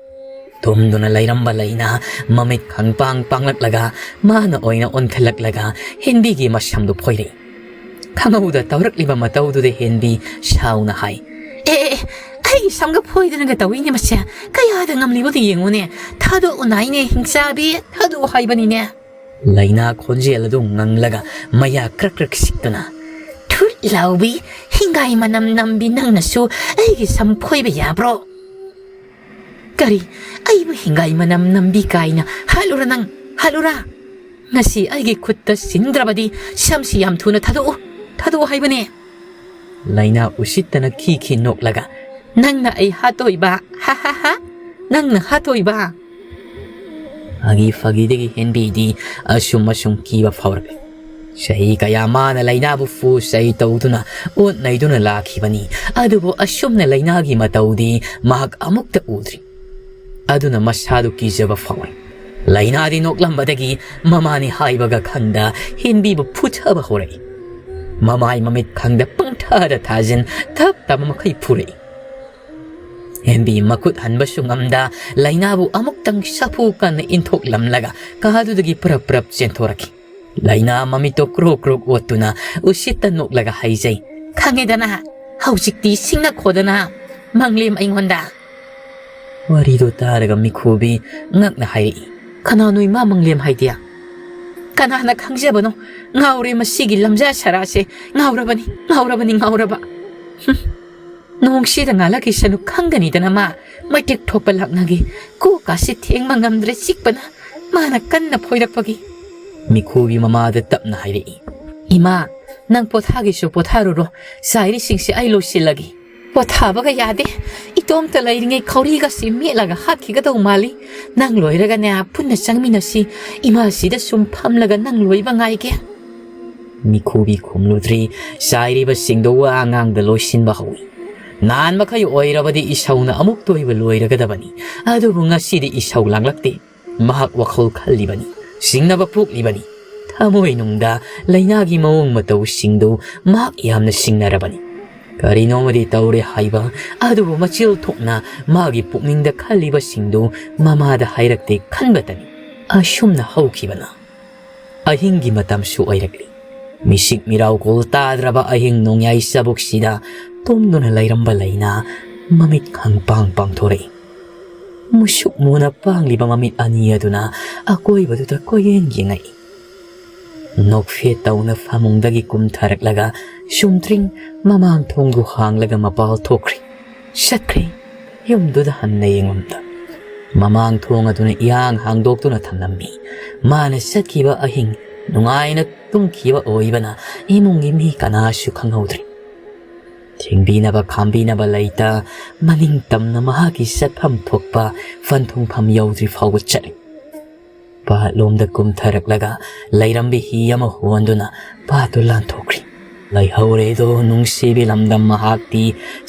ꯇꯨꯝꯗꯨꯅ ꯂꯩꯔꯝꯕ ꯂꯩꯅꯥ ꯃꯃꯤꯠ ꯈꯪꯄꯥꯡ ꯄꯥꯡꯂꯛꯂꯒ ꯃꯥꯅ ꯑꯣꯏꯅ ꯑꯣꯟꯈꯠꯂꯛꯂꯒ ꯍꯦꯟꯕꯤꯒꯤ ꯃꯁꯝꯗꯨ ꯐꯣꯏꯔꯛꯏ꯫ ꯈꯪꯍꯧꯗ ꯇꯧꯔꯛꯂꯤꯕ ꯃꯇꯧꯗꯨꯗ ꯍꯦꯟꯕꯤ ꯁꯥꯎꯅ ꯍꯥꯏ, "ꯑꯦ, ꯑꯦ, ꯑꯦ, ꯑꯩꯒꯤ ꯁꯝꯒ ꯐꯣꯏꯗꯅꯒ ꯇꯧꯏꯅꯦ ꯃꯁꯦ꯫ ꯀꯌꯥꯗ ꯉꯝꯂꯤꯕꯗꯨ ꯌꯦꯡꯉꯨꯅꯦ꯫ ꯊꯥꯗꯣꯛꯎ ꯅꯥꯏꯅꯦ, ꯍꯤꯡꯆꯥꯕꯤ, ꯊꯥꯗꯣꯛꯎ ꯍꯥꯏꯕꯅꯤꯅꯦ!" ꯂꯩꯅꯥ ꯈꯣꯟꯖꯦꯜ ꯑꯗꯨ ꯉꯪꯂꯒ ꯃꯌꯥ ꯀ꯭ꯔꯛ ꯀ꯭ꯔꯛ ꯁꯤꯛꯇꯨꯅ, "ꯊꯨꯠ ꯂꯥꯎꯕꯤ, ꯍꯤꯡꯒꯥꯏ ꯃꯅꯝ ꯅꯝꯕꯤ, ꯅꯪꯅꯁꯨ ꯑꯩꯒꯤ ꯁꯝ ꯐꯣꯏꯕ ꯌꯥꯕ꯭ꯔꯣ? ꯀꯔꯤ, ꯑꯩꯕꯨ ꯍꯤꯡꯒꯥꯏ ꯃꯅꯝ ꯅꯝꯕꯤ ꯀꯥꯏꯅ ꯍꯥꯠꯂꯨꯔ ꯅꯪ? ꯍꯥꯠꯂꯨꯔꯥ? ꯉꯁꯤ ꯑꯩꯒꯤ ꯈꯨꯠꯇ ꯁꯤꯟꯗ꯭ꯔꯕꯗꯤ ꯁꯝꯁꯤ ꯌꯥꯝ ꯊꯨꯅ ꯊꯥꯗꯣꯛꯎ, ꯊꯥꯗꯣꯛꯎ ꯍꯥꯏꯕꯅꯦ!" ꯂꯩꯅꯥ ꯎꯁꯤꯠꯇꯅ ꯈꯤ ꯈꯤ ꯅꯣꯛꯂꯒ, "ꯅꯪꯅ ꯑꯩ ꯍꯥꯠꯇꯣꯏꯕ? ꯍꯥ, ꯍꯥ, ꯍꯥ? ꯅꯪꯅ ꯍꯥꯠꯇꯣꯏꯕ?" ꯐꯥꯒꯤ ꯐꯥꯒꯤꯗꯒꯤ ꯍꯦꯟꯕꯤꯗꯤ ꯑꯁꯨꯝ ꯑꯁꯨꯝ ꯀꯤꯕ ꯐꯥꯎꯔꯛꯂꯦ꯫ ꯆꯍꯤ ꯀꯌꯥ ꯃꯥꯅ ꯂꯩꯅꯥꯕꯨ ꯐꯨ ꯆꯩ ꯇꯧꯗꯨꯅ ꯑꯣꯠ ꯅꯩꯗꯨꯅ ꯂꯥꯛꯈꯤꯕꯅꯤ, ꯑꯗꯨꯕꯨ ꯑꯁꯨꯝꯅ ꯂꯩꯅꯥꯒꯤ ꯃꯇꯧꯗꯤ ꯃꯍꯥꯛ ꯑꯃꯨꯛꯇ ꯎꯗ꯭ꯔꯤ꯫ ꯑꯗꯨꯅ ꯃꯁꯥꯗꯨ ꯀꯤꯖꯕ ꯐꯥꯎꯔꯦ꯫ ꯂꯩꯅꯥꯗꯤ ꯅꯣꯛꯂꯝꯕꯗꯒꯤ ꯃꯃꯥꯅꯤ ꯍꯥꯏꯕꯒ ꯈꯪꯗ ꯍꯦꯟꯕꯤꯕꯨ ꯐꯨꯊꯕ ꯍꯧꯔꯛꯏ꯫ ꯃꯃꯥꯏ ꯃꯃꯤꯠ ꯈꯪꯗ ꯄꯪꯊꯥꯗ ꯊꯥꯖꯤꯟ ꯊꯞ ꯇꯥꯕ ꯃꯈꯩ ꯐꯨꯔꯛꯏ꯫ ꯍꯦꯝꯕꯤ ꯃꯈꯨꯠ ꯍꯟꯕꯁꯨ ꯉꯝꯗ ꯂꯥꯏꯅꯥꯕꯨ ꯑꯃꯨꯛꯇꯪ ꯁꯥꯐꯨ ꯀꯟꯅ ꯏꯟꯊꯣꯛꯂꯝꯂꯒ ꯀꯥꯗꯨꯗꯒꯤ ꯄ꯭ꯔꯞ ꯄ꯭ꯔꯞ ꯆꯦꯟꯊꯣꯔꯛꯈꯤ꯫ ꯂꯥꯏꯅꯥ ꯃꯃꯤꯠꯇꯣ ꯀ꯭ꯔꯣꯛ ꯀ꯭ꯔꯣꯛ ꯑꯣꯠꯇꯨꯅ ꯎꯁꯤꯠꯇ ꯅꯣꯛꯂꯒ ꯍꯥꯏꯖꯩ, "ꯈꯪꯉꯦꯗꯅ, ꯍꯧꯖꯤꯛꯇꯤ ꯁꯤꯡꯅ ꯈꯣꯗꯅ ꯃꯪꯂꯦꯝ ꯑꯩꯉꯣꯟꯗ!" ꯋꯥꯔꯤꯗꯣ ꯇꯥꯔꯒ ꯃꯤꯈꯨꯕꯤ ꯉꯛꯅ ꯍꯥꯏꯔꯛꯏ, "ꯀꯅꯥꯅꯣ ꯏꯃꯥ ꯃꯪꯂꯦꯝ ꯍꯥꯏꯗꯤ?" "ꯀꯅꯥꯅ ꯈꯪꯖꯕꯅꯣ? ꯉꯥꯎꯔꯦ ꯃꯁꯤꯒꯤ ꯂꯝꯖꯥ ꯁꯔꯥꯁꯦ, ꯉꯥꯎꯔꯕꯅꯤ, ꯉꯥꯎꯔꯕꯅꯤ, ꯉꯥꯎꯔꯕ!" ꯍꯨꯝ꯫ "ꯅꯣꯡꯁꯤꯗ ꯉꯥꯜꯂꯛꯈꯤꯁꯅꯨ ꯈꯪꯒꯅꯤꯗꯅ ꯃꯥ꯫ ꯃꯩꯇꯦꯛ ꯊꯣꯛꯄ ꯂꯥꯛꯅꯒꯦ꯫ ꯀꯣꯛꯀꯥꯁꯦ ꯊꯦꯡꯕ ꯉꯝꯗ꯭ꯔꯦ ꯆꯤꯛꯄꯅ꯫ ꯃꯥꯅ ꯀꯟꯅ ꯐꯣꯏꯔꯛꯄꯒꯤ꯫" ꯃꯤꯈꯨꯒꯤ ꯃꯃꯥꯗ ꯇꯞꯅ ꯍꯥꯏꯔꯛꯏ, "ꯏꯃꯥ, ꯅꯪ ꯄꯣꯊꯥꯒꯦꯁꯨ ꯄꯣꯊꯥꯔꯨꯔꯣ꯫ ꯆꯥꯏꯔꯤꯁꯤꯡꯁꯦ ꯑꯩ ꯂꯣꯏꯁꯤꯜꯂꯒꯦ꯫" "ꯄꯣꯊꯥꯕꯒ ꯌꯥꯗꯦ꯫ ꯏꯇꯣꯝꯇ ꯂꯩꯔꯤꯉꯩ ꯈꯧꯔꯤꯒꯁꯤ ꯃꯦꯠꯂꯒ ꯍꯥꯠꯈꯤꯒꯗꯧ ꯃꯥꯜꯂꯤ꯫ ꯅꯪ ꯂꯣꯏꯔꯒꯅꯦ ꯄꯨꯟꯅ ꯆꯪꯃꯤꯟꯅꯁꯤ꯫ ꯏꯃꯥꯁꯤꯗ ꯁꯨꯝ ꯐꯝꯂꯒ ꯅꯪ ꯂꯣꯏꯕ ꯉꯥꯏꯒꯦ꯫" ꯃꯤꯈꯨꯕꯤ ꯈꯨꯝꯂꯨꯗ꯭ꯔꯤ꯫ ꯆꯥꯏꯔꯤꯕꯁꯤꯡꯗꯣ ꯋꯥ ꯉꯥꯡꯗ ꯂꯣꯏꯁꯤꯟꯕ ꯍꯧꯏ꯫ ꯅꯍꯥꯟ ꯃꯈꯩ ꯑꯣꯏꯔꯕꯗꯤ ꯏꯁꯧꯅ ꯑꯃꯨꯛꯇ ꯑꯣꯏꯕ ꯂꯣꯏꯔꯒꯗꯕꯅꯤ꯫ ꯑꯗꯨꯕꯨ ꯉꯁꯤꯗꯤ ꯏꯁꯧ ꯂꯥꯡꯂꯛꯇꯦ꯫ ꯃꯍꯥꯛ ꯋꯥꯈꯜ ꯈꯜꯂꯤꯕꯅꯤ, ꯁꯤꯡꯅꯕ ꯄꯣꯛꯂꯤꯕꯅꯤ꯫ ꯊꯃꯣꯏꯅꯨꯡꯗ ꯂꯥꯏꯅꯥꯒꯤ ꯃꯑꯣꯡ ꯃꯇꯧꯁꯤꯡꯗꯨ ꯃꯍꯥꯛ ꯌꯥꯝꯅ ꯁꯤꯡꯅꯔꯕꯅꯤ꯫ ꯀꯔꯤꯅꯣꯃꯗꯤ ꯇꯧꯔꯦ ꯍꯥꯏꯕ, ꯑꯗꯨꯕꯨ ꯃꯆꯤꯜ ꯊꯣꯛꯅ ꯃꯥꯒꯤ ꯄꯨꯛꯅꯤꯡꯗ ꯈꯜꯂꯤꯕꯁꯤꯡꯗꯨ ꯃꯃꯥꯗ ꯍꯥꯏꯔꯛꯇꯦ ꯈꯟꯕꯇꯅꯤ꯫ ꯑꯁꯨꯝꯅ ꯍꯧꯈꯤꯕꯅ ꯑꯍꯤꯡꯒꯤ ꯃꯇꯝꯁꯨ ꯑꯣꯏꯔꯛꯂꯤ꯫ ꯃꯤꯁꯤꯛ ꯃꯤꯔꯥꯎꯀꯣꯜ ꯇꯥꯗ꯭ꯔꯕ ꯑꯍꯤꯡ ꯅꯣꯡꯌꯥꯏ ꯆꯕꯨꯛꯁꯤꯗ ꯇꯨꯝꯗꯨꯅ ꯂꯩꯔꯝꯕ ꯂꯩꯅꯥ ꯃꯃꯤꯠ ꯈꯪꯄꯥꯡ ꯄꯥꯡꯊꯣꯔꯛꯏ꯫ ꯃꯨꯁꯨꯛ ꯃꯨꯅ ꯄꯥꯡꯂꯤꯕ ꯃꯃꯤꯠ ꯑꯅꯤ ꯑꯗꯨꯅ ꯑꯀꯣꯏꯕꯗꯨꯗ ꯀꯣꯏꯌꯦꯡ ꯌꯦꯡꯉꯛꯏ꯫ ꯅꯣꯛꯐꯦꯠ ꯇꯧꯅ ꯐꯃꯨꯡꯗꯒꯤ ꯀꯨꯝꯊꯔꯛꯂꯒ ꯁꯨꯝꯇ꯭ꯔꯤꯡ ꯃꯃꯥꯡ ꯊꯣꯡꯗꯨ ꯍꯥꯡꯂꯒ ꯃꯄꯥꯜ ꯊꯣꯛꯈ꯭ꯔꯦ꯫ ꯆꯠꯈ꯭ꯔꯦ꯫ ꯌꯨꯝꯗꯨꯗ ꯍꯟꯅ ꯌꯦꯡꯂꯝꯗ ꯃꯃꯥꯡ ꯊꯣꯡ ꯑꯗꯨꯅ ꯏꯍꯥꯡ ꯍꯥꯡꯗꯣꯛꯇꯨꯅ ꯊꯝꯂꯝꯃꯤ꯫ ꯃꯥꯅ ꯆꯠꯈꯤꯕ ꯑꯍꯤꯡ ꯅꯨꯡꯉꯥꯏꯅ ꯇꯨꯝꯈꯤꯕ ꯑꯣꯏꯕꯅ ꯏꯃꯨꯡꯒꯤ ꯃꯤ ꯀꯅꯥꯁꯨ ꯈꯪꯍꯧꯗ꯭ꯔꯦ꯫ ꯊꯦꯡꯕꯤꯅꯕ ꯈꯥꯝꯕꯤꯅꯕ ꯂꯩꯇ ꯃꯅꯤꯡ ꯇꯝꯅ ꯃꯍꯥꯛꯀꯤ ꯆꯠꯐꯝ ꯊꯣꯛꯄ ꯐꯟꯊꯨꯡꯐꯝ ꯌꯧꯗ꯭ꯔꯤ ꯐꯥꯎꯕ ꯆꯠꯂꯤ꯫ ꯄꯥꯠꯂꯣꯝꯗ ꯀꯨꯝꯊꯔꯛꯂꯒ ꯂꯩꯔꯝꯕ ꯍꯤ ꯑꯃ ꯍꯣꯟꯗꯨꯅ ꯄꯥꯠꯇꯨ ꯂꯥꯟꯊꯣꯛꯈ꯭ꯔꯤ꯫ ꯂꯩꯍꯧꯔꯦꯗꯣ ꯅꯨꯡꯁꯤꯕꯤ ꯂꯝꯗꯝ ꯃꯍꯥꯛꯇꯤ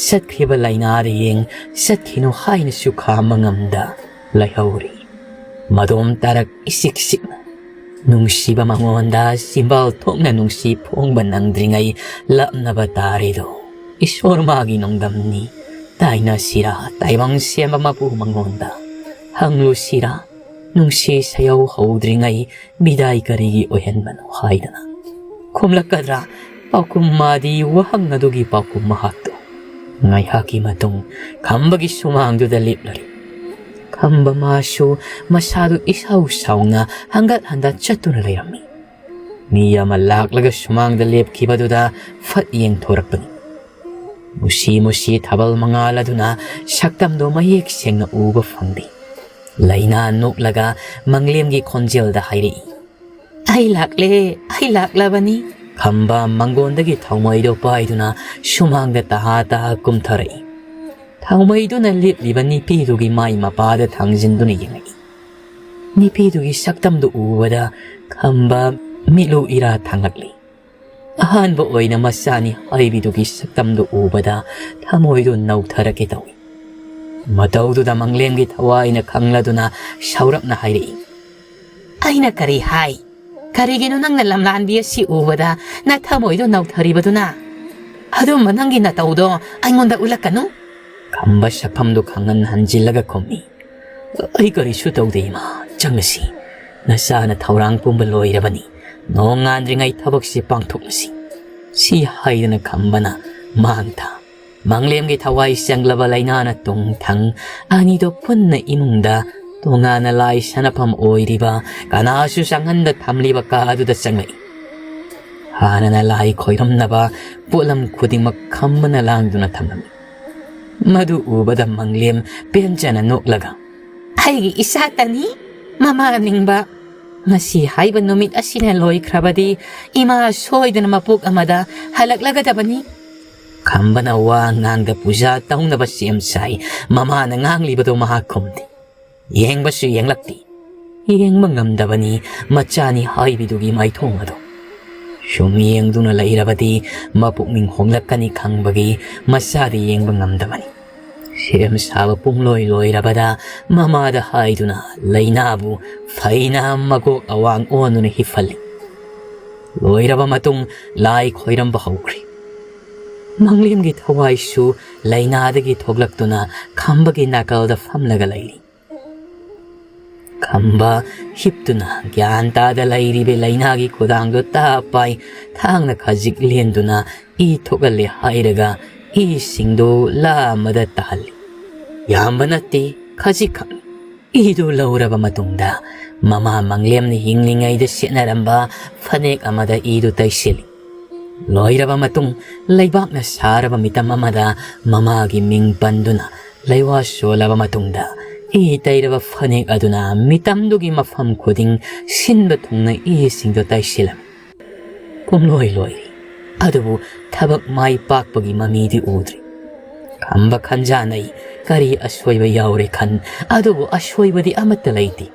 ꯆꯠꯈ꯭ꯔꯤꯕ ꯂꯥꯏꯅꯥꯗ ꯌꯦꯡ ꯆꯠꯈꯤꯅꯨ ꯍꯥꯏꯅꯁꯨ ꯈꯥꯝꯕ ꯉꯝꯗ ꯂꯩꯍꯧꯔꯤ꯫ ꯃꯗꯣꯝ ꯇꯥꯔꯛ ꯏꯆꯤꯛ ꯆꯤꯛꯅ ꯅꯨꯡꯁꯤꯕ ꯃꯉꯣꯟꯗ ꯆꯤꯝꯕꯥꯜ ꯊꯣꯛꯅ ꯅꯨꯡꯁꯤ ꯐꯣꯡꯕ ꯅꯪꯗ꯭ꯔꯤꯉꯩ ꯂꯥꯞꯅꯕ ꯇꯥꯔꯦꯗꯣ꯫ ꯏꯁꯣꯔ ꯃꯥꯒꯤ ꯅꯣꯡꯗꯝꯅꯤ꯫ ꯇꯥꯏꯅꯁꯤꯔꯥ ꯇꯥꯏꯕꯪ ꯁꯦꯝꯕ ꯃꯄꯨ ꯃꯉꯣꯟꯗ? ꯍꯪꯂꯨꯁꯤꯔꯥ ꯅꯨꯡꯁꯤ ꯁꯌꯧ ꯍꯧꯗ꯭ꯔꯤꯉꯩ ꯕꯤꯗꯥꯏ ꯀꯔꯤꯒꯤ ꯑꯣꯏꯍꯟꯕꯅꯣ ꯍꯥꯏꯗꯅ? ꯈꯨꯝꯂꯛꯀꯗ꯭ꯔꯥ ꯄꯥꯎꯈꯨꯝ ꯃꯥꯗꯤ ꯋꯥꯍꯪ ꯑꯗꯨꯒꯤ ꯄꯥꯎꯈꯨꯝ ꯃꯍꯥꯛꯇꯣ? ꯉꯥꯏꯍꯥꯛꯀꯤ ꯃꯇꯨꯡ ꯈꯝꯕꯒꯤ ꯁꯨꯃꯥꯡꯗꯨꯗ ꯂꯦꯞꯂꯔꯦ꯫ ꯈꯝꯕ ꯃꯥꯁꯨ ꯃꯁꯥꯗꯨ ꯏꯁꯥꯎ ꯁꯥꯎꯅ ꯍꯪꯒꯠ ꯍꯟꯗ ꯆꯠꯇꯨꯅ ꯂꯩꯔꯝꯃꯤ꯫ ꯃꯤ ꯑꯃ ꯂꯥꯛꯂꯒ ꯁꯨꯃꯥꯡꯗ ꯂꯦꯞꯈꯤꯕꯗꯨꯗ ꯐꯠ ꯌꯦꯡꯊꯣꯔꯛꯄꯅꯤ꯫ ꯃꯨꯁꯤ ꯃꯨꯁꯤ ꯊꯥꯕꯜ ꯃꯉꯥꯜ ꯑꯗꯨꯅ ꯁꯛꯇꯝꯗꯣ ꯃꯌꯦꯛ ꯁꯦꯡꯅ ꯎꯕ ꯐꯪꯗꯦ꯫ ꯂꯩꯅꯥ ꯅꯣꯛꯂꯒ ꯃꯪꯂꯦꯝꯒꯤ ꯈꯣꯟꯖꯦꯜꯗ ꯍꯥꯏꯔꯛꯏ, "ꯑꯩ ꯂꯥꯛꯂꯦ, ꯑꯩ ꯂꯥꯛꯂꯕꯅꯤ꯫" ꯈꯝꯕ ꯃꯪꯒꯣꯟꯗꯒꯤ ꯊꯥꯎꯃꯩꯗꯣ ꯄꯥꯏꯗꯨꯅ ꯁꯨꯃꯥꯡꯗ ꯇꯍꯥ ꯇꯍꯥ ꯀꯨꯝꯊꯔꯛꯏ꯫ ꯊꯥꯎꯃꯩꯗꯨꯅ ꯂꯦꯞꯂꯤꯕ ꯅꯤꯄꯤꯗꯨꯒꯤ ꯃꯥꯏ ꯃꯄꯥꯗ ꯊꯥꯡꯖꯤꯟꯗꯨꯅ ꯌꯦꯡꯂꯛꯏ꯫ ꯅꯤꯄꯤꯗꯨꯒꯤ ꯁꯛꯇꯝꯗꯨ ꯎꯕꯗ ꯈꯝꯕ ꯃꯤꯠꯂꯨ ꯏꯔꯥ ꯊꯥꯡꯂꯛꯂꯤ꯫ ꯑꯍꯥꯟꯕ ꯑꯣꯏꯅ ꯃꯆꯥꯅꯤ ꯍꯥꯏꯕꯤꯗꯨꯒꯤ ꯁꯛꯇꯝꯗꯨ ꯎꯕꯗ ꯊꯃꯣꯏꯗꯨ ꯅꯧꯊꯔꯛꯀꯦ ꯇꯧꯏ꯫ ꯃꯇꯧꯗꯨꯗ ꯃꯪꯂꯦꯝꯒꯤ ꯊꯋꯥꯏꯅ ꯈꯪꯂꯗꯨꯅ ꯁꯥꯎꯔꯞꯅ ꯍꯥꯏꯔꯛꯏ, "ꯑꯩꯅ ꯀꯔꯤ ꯍꯥꯏ? ꯀꯔꯤꯒꯤꯅꯣ ꯅꯪꯅ ꯂꯝꯂꯥꯟꯕꯤ ꯑꯁꯤ ꯎꯕꯗ ꯅꯊꯃꯣꯏꯗꯣ ꯅꯧꯊꯔꯤꯕꯗꯨꯅ? ꯑꯗꯨꯝꯕ ꯅꯪꯒꯤ ꯅꯇꯧꯗꯣ ꯑꯩꯉꯣꯟꯗ ꯎꯠꯂꯛꯀꯅꯨ꯫" ꯈꯝꯕ ꯁꯛꯐꯝꯗꯨ ꯈꯪꯍꯟ ꯍꯟꯖꯤꯜꯂꯒ ꯈꯨꯝꯃꯤ, "ꯑꯩ ꯀꯔꯤꯁꯨ ꯇꯧꯗꯦ ꯏꯃꯥ, ꯆꯪꯉꯁꯤ꯫ ꯅꯆꯥꯅ ꯊꯧꯔꯥꯡ ꯄꯨꯝꯕ ꯂꯣꯏꯔꯕꯅꯤ꯫ ꯅꯣꯡꯉꯥꯟꯗ꯭ꯔꯤꯉꯩ ꯊꯕꯛꯁꯤ ꯄꯥꯡꯊꯣꯛꯂꯁꯤ꯫" ꯁꯤ ꯍꯥꯏꯗꯨꯅ ꯈꯝꯕꯅ ꯃꯥꯡ ꯊꯥ꯫ ꯃꯪꯂꯦꯝꯒꯤ ꯊꯋꯥꯏ ꯆꯪꯂꯕ ꯂꯩꯅꯥꯅ ꯇꯨꯡ ꯊꯪ ꯑꯅꯤꯗꯣ ꯄꯨꯟꯅ ꯏꯃꯨꯡꯗ ꯇꯣꯉꯥꯟꯅ ꯂꯥꯏ ꯁꯥꯟꯅꯐꯝ ꯑꯣꯏꯔꯤꯕ ꯀꯅꯥꯁꯨ ꯆꯪꯍꯟꯗ ꯊꯝꯂꯤꯕ ꯀꯥ ꯑꯗꯨꯗ ꯆꯪꯂꯛꯏ꯫ ꯍꯥꯟꯅꯅ ꯂꯥꯏ ꯈꯣꯏꯔꯝꯅꯕ ꯄꯣꯠꯂꯝ ꯈꯨꯗꯤꯡꯃꯛ ꯈꯝꯕꯅ ꯂꯥꯡꯗꯨꯅ ꯊꯝꯂꯝꯃꯤ꯫ ꯃꯗꯨ ꯎꯕꯗ ꯃꯪꯂꯦꯝ ꯄꯦꯟꯖꯅ ꯅꯣꯛꯂꯒ, "ꯑꯩꯒꯤ ꯏꯆꯥꯇꯅꯤ, ꯃꯃꯥ ꯅꯤꯡꯕ꯫ ꯉꯁꯤ ꯍꯥꯏꯕ ꯅꯨꯃꯤꯠ ꯑꯁꯤꯅ ꯂꯣꯏꯈ꯭ꯔꯕꯗꯤ ꯏꯃꯥ ꯁꯣꯏꯗꯅ ꯃꯄꯣꯛ ꯑꯃꯗ ꯍꯜꯂꯛꯂꯒꯗꯕꯅꯤ꯫" ꯈꯝꯕꯅ ꯋꯥ ꯉꯥꯡꯗ ꯄꯨꯖꯥ ꯇꯧꯅꯕ ꯁꯦꯝ ꯁꯥꯏ꯫ ꯃꯃꯥꯅ ꯉꯥꯡꯂꯤꯕꯗꯨ ꯃꯍꯥꯛ ꯈꯨꯝꯗꯦ꯫ ꯌꯦꯡꯕꯁꯨ ꯌꯦꯡꯂꯛꯇꯦ꯫ ꯌꯦꯡꯕ ꯉꯝꯗꯕꯅꯤ ꯃꯆꯥꯅꯤ ꯍꯥꯏꯕꯤꯗꯨꯒꯤ ꯃꯥꯏꯊꯣꯡ ꯑꯗꯨ꯫ ꯁꯨꯝ ꯌꯦꯡꯗꯨꯅ ꯂꯩꯔꯕꯗꯤ ꯃꯄꯨꯛꯅꯤꯡ ꯍꯣꯡꯂꯛꯀꯅꯤ ꯈꯪꯕꯒꯤ ꯃꯆꯥꯗꯤ ꯌꯦꯡꯕ ꯉꯝꯗꯕꯅꯤ꯫ ꯁꯦꯝ ꯁꯥꯕ ꯄꯨꯡꯂꯣꯏ ꯂꯣꯏꯔꯕꯗ ꯃꯃꯥꯗ ꯍꯥꯏꯗꯨꯅ ꯂꯩꯅꯥꯕꯨ ꯐꯩꯅ ꯃꯀꯣꯛ ꯑꯋꯥꯡ ꯑꯣꯟꯗꯨꯅ ꯍꯤꯞꯍꯜꯂꯤ꯫ ꯂꯣꯏꯔꯕ ꯃꯇꯨꯡ ꯂꯥꯏ ꯈꯣꯏꯔꯝꯕ ꯍꯧꯈ꯭ꯔꯦ꯫ ꯃꯪꯂꯦꯝꯒꯤ ꯊꯋꯥꯏꯁꯨ ꯂꯥꯏꯅꯥꯗꯒꯤ ꯊꯣꯛꯂꯛꯇꯨꯅ ꯈꯝꯕꯒꯤ ꯅꯥꯀꯜꯗ ꯐꯝꯂꯒ ꯂꯩꯔꯤ꯫ ꯈꯝꯕ ꯍꯤꯞꯇꯨꯅ ꯒ꯭ꯌꯥꯟ ꯇꯥꯗ ꯂꯩꯔꯤꯕ ꯂꯥꯏꯅꯥꯒꯤ ꯈꯨꯗꯥꯡꯗꯣ ꯇꯥ ꯄꯥꯏ, ꯊꯥꯡꯅ ꯈꯖꯤꯛ ꯂꯦꯟꯗꯨꯅ ꯏ ꯊꯣꯛꯍꯜꯂꯦ ꯍꯥꯏꯔꯒ ꯏꯁꯤꯡꯗꯨ ꯂꯥ ꯑꯃꯗ ꯇꯥꯍꯜꯂꯤ꯫ ꯌꯥꯝꯕ ꯅꯠꯇꯦ, ꯈꯖꯤꯛꯈꯛꯅꯤ꯫ ꯏꯗꯨ ꯂꯧꯔꯕ ꯃꯇꯨꯡꯗ ꯃꯃꯥ ꯃꯪꯂꯦꯝꯅ ꯍꯤꯡꯂꯤꯉꯩꯗ ꯁꯦꯠꯅꯔꯝꯕ ꯐꯅꯦꯛ ꯑꯃꯗ ꯏꯗꯨ ꯇꯩꯁꯤꯜꯂꯤ꯫ ꯂꯣꯏꯔꯕ ꯃꯇꯨꯡ ꯂꯩꯕꯥꯛꯅ ꯁꯥꯔꯕ ꯃꯤꯇꯝ ꯑꯃꯗ ꯃꯃꯥꯒꯤ ꯃꯤꯡ ꯄꯟꯗꯨꯅ ꯂꯩꯋꯥ ꯁꯣꯜꯂꯕ ꯃꯇꯨꯡꯗ ꯏ ꯇꯩꯔꯕ ꯐꯅꯦꯛ ꯑꯗꯨꯅ ꯃꯤꯇꯝꯗꯨꯒꯤ ꯃꯐꯝ ꯈꯨꯗꯤꯡ ꯁꯤꯟꯕ ꯊꯨꯡꯅ ꯏꯁꯤꯡꯗꯨ ꯇꯩꯁꯤꯜꯂꯝꯃꯤ꯫ ꯄꯨꯝꯂꯣꯏ ꯂꯣꯏꯔꯤ꯫ ꯑꯗꯨꯕꯨ ꯊꯕꯛ ꯃꯥꯏ ꯄꯥꯛꯄꯒꯤ ꯃꯃꯤꯗꯤ ꯎꯗ꯭ꯔꯤ꯫ ꯈꯝꯕ ꯈꯟꯖꯥꯟꯅꯩ, ꯀꯔꯤ ꯑꯁꯣꯏꯕ ꯌꯥꯎꯔꯦ ꯈꯟ, ꯑꯗꯨꯕꯨ ꯑꯁꯣꯏꯕꯗꯤ ꯑꯃꯠꯇ ꯂꯩꯇꯦ꯫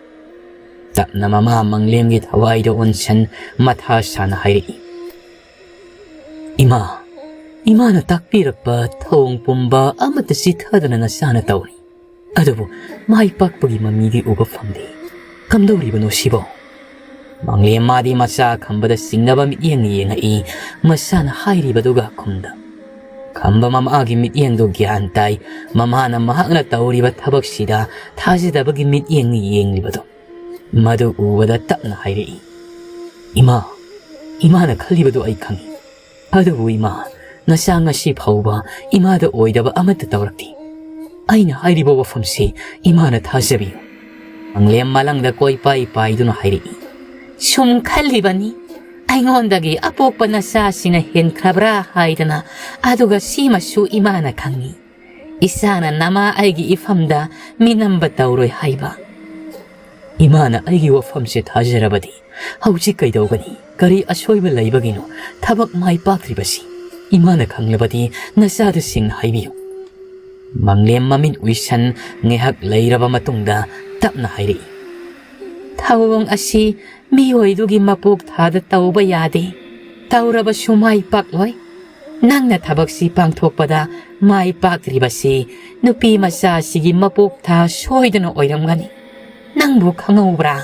ꯇꯞꯅ ꯃꯃꯥ ꯃꯪꯂꯦꯝꯒꯤ ꯊꯋꯥꯏꯗ ꯑꯣꯟꯁꯟ ꯃꯊꯥ ꯁꯥꯅ ꯍꯥꯏꯔꯛꯏ, "ꯏꯃꯥ, ꯏꯃꯥꯅ ꯇꯥꯛꯄꯤꯔꯛꯄ ꯊꯧꯑꯣꯡ ꯄꯨꯝꯕ ꯑꯃꯠꯇ ꯆꯤꯊꯗꯅ ꯅꯆꯥꯅ ꯇꯧꯔꯤ꯫ ꯑꯗꯨꯕꯨ ꯃꯥꯏ ꯄꯥꯛꯄꯒꯤ ꯃꯃꯤꯗꯤ ꯎꯕ ꯐꯪꯗꯦ꯫ ꯀꯝꯗꯧꯔꯤꯕꯅꯣ ꯁꯤꯕꯣ?" ꯃꯪꯂꯦꯝ ꯃꯥꯗꯤ ꯃꯆꯥ ꯈꯝꯕꯗ ꯆꯤꯡꯅꯕ ꯃꯤꯠꯌꯦꯡ ꯌꯦꯡꯉꯛꯏ, ꯃꯆꯥꯅ ꯍꯥꯏꯔꯤꯕꯗꯨꯒ ꯈꯨꯝꯗ꯫ ꯈꯝꯕ ꯃꯃꯥꯒꯤ ꯃꯤꯠꯌꯦꯡꯗꯨ ꯒ꯭ꯌꯥꯟ ꯇꯥꯏ, ꯃꯃꯥꯅ ꯃꯍꯥꯛꯅ ꯇꯧꯔꯤꯕ ꯊꯕꯛꯁꯤꯗ ꯊꯥꯖꯗꯕꯒꯤ ꯃꯤꯠꯌꯦꯡ ꯌꯦꯡꯂꯤꯕꯗꯨ꯫ ꯃꯗꯨ ꯎꯕꯗ ꯇꯞꯅ ꯍꯥꯏꯔꯛꯏ, "ꯏꯃꯥ, ꯏꯃꯥꯅ ꯈꯜꯂꯤꯕꯗꯨ ꯑꯩ ꯈꯪꯏ꯫ ꯑꯗꯨꯕꯨ ꯏꯃꯥ, ꯅꯆꯥ ꯉꯁꯤ ꯐꯥꯎꯕ ꯏꯃꯥꯗ ꯑꯣꯏꯗꯕ ꯑꯃꯠꯇ ꯇꯧꯔꯛꯇꯦ꯫ ꯑꯩꯅ ꯍꯥꯏꯔꯤꯕ ꯋꯥꯐꯝꯁꯤ ꯏꯃꯥꯅ ꯊꯥꯖꯕꯤꯌꯨ꯫" ꯃꯪꯂꯦꯝ ꯃꯂꯪꯗ ꯀꯣꯏꯄꯥꯏ ꯄꯥꯏꯗꯨꯅ ꯍꯥꯏꯔꯛꯏ, "ꯁꯨꯝ ꯈꯜꯂꯤꯕꯅꯤ, ꯑꯩꯉꯣꯟꯗꯒꯤ ꯑꯄꯣꯛꯄ ꯅꯆꯥꯁꯤꯅ ꯍꯦꯟꯈ꯭ꯔꯕ꯭ꯔꯥ ꯍꯥꯏꯗꯅ, ꯑꯗꯨꯒ ꯁꯤꯃꯁꯨ ꯏꯃꯥꯅ ꯈꯪꯏ꯫ ꯏꯆꯥꯅ ꯅꯃꯥ ꯑꯩꯒꯤ ꯏꯐꯝꯗ ꯃꯤꯅꯝꯕ ꯇꯧꯔꯣꯏ ꯍꯥꯏꯕ꯫ ꯏꯃꯥꯅ ꯑꯩꯒꯤ ꯋꯥꯐꯝꯁꯦ ꯊꯥꯖꯔꯕꯗꯤ ꯍꯧꯖꯤꯛ ꯀꯩꯗꯧꯒꯅꯤ? ꯀꯔꯤ ꯑꯁꯣꯏꯕ ꯂꯩꯕꯒꯤꯅꯣ ꯊꯕꯛ ꯃꯥꯏ ꯄꯥꯛꯇ꯭ꯔꯤꯕꯁꯤ? ꯏꯃꯥꯅ ꯈꯪꯂꯕꯗꯤ ꯅꯆꯥꯗ ꯁꯦꯡꯅ ꯍꯥꯏꯕꯤꯌꯨ꯫" ꯃꯪꯂꯦꯝ ꯃꯃꯤꯠ ꯎꯏꯁꯟ ꯉꯥꯏꯍꯥꯛ ꯂꯩꯔꯕ ꯃꯇꯨꯡꯗ ꯇꯞꯅ ꯍꯥꯏꯔꯛꯏ, "ꯊꯧꯑꯣꯡ ꯑꯁꯤ ꯃꯤꯑꯣꯏꯗꯨꯒꯤ ꯃꯄꯣꯛ ꯊꯥꯗ ꯇꯧꯕ ꯌꯥꯗꯦ꯫ ꯇꯧꯔꯕꯁꯨ ꯃꯥꯏ ꯄꯥꯛꯂꯣꯏ꯫ ꯅꯪꯅ ꯊꯕꯛꯁꯤ ꯄꯥꯡꯊꯣꯛꯄꯗ ꯃꯥꯏ ꯄꯥꯛꯇ꯭ꯔꯤꯕꯁꯤ ꯅꯨꯄꯤ ꯃꯆꯥꯁꯤꯒꯤ ꯃꯄꯣꯛ ꯊꯥ ꯁꯣꯏꯗꯅ ꯑꯣꯏꯔꯝꯒꯅꯤ꯫ ꯅꯪꯕꯨ ꯈꯪꯍꯧꯕ꯭ꯔꯥ?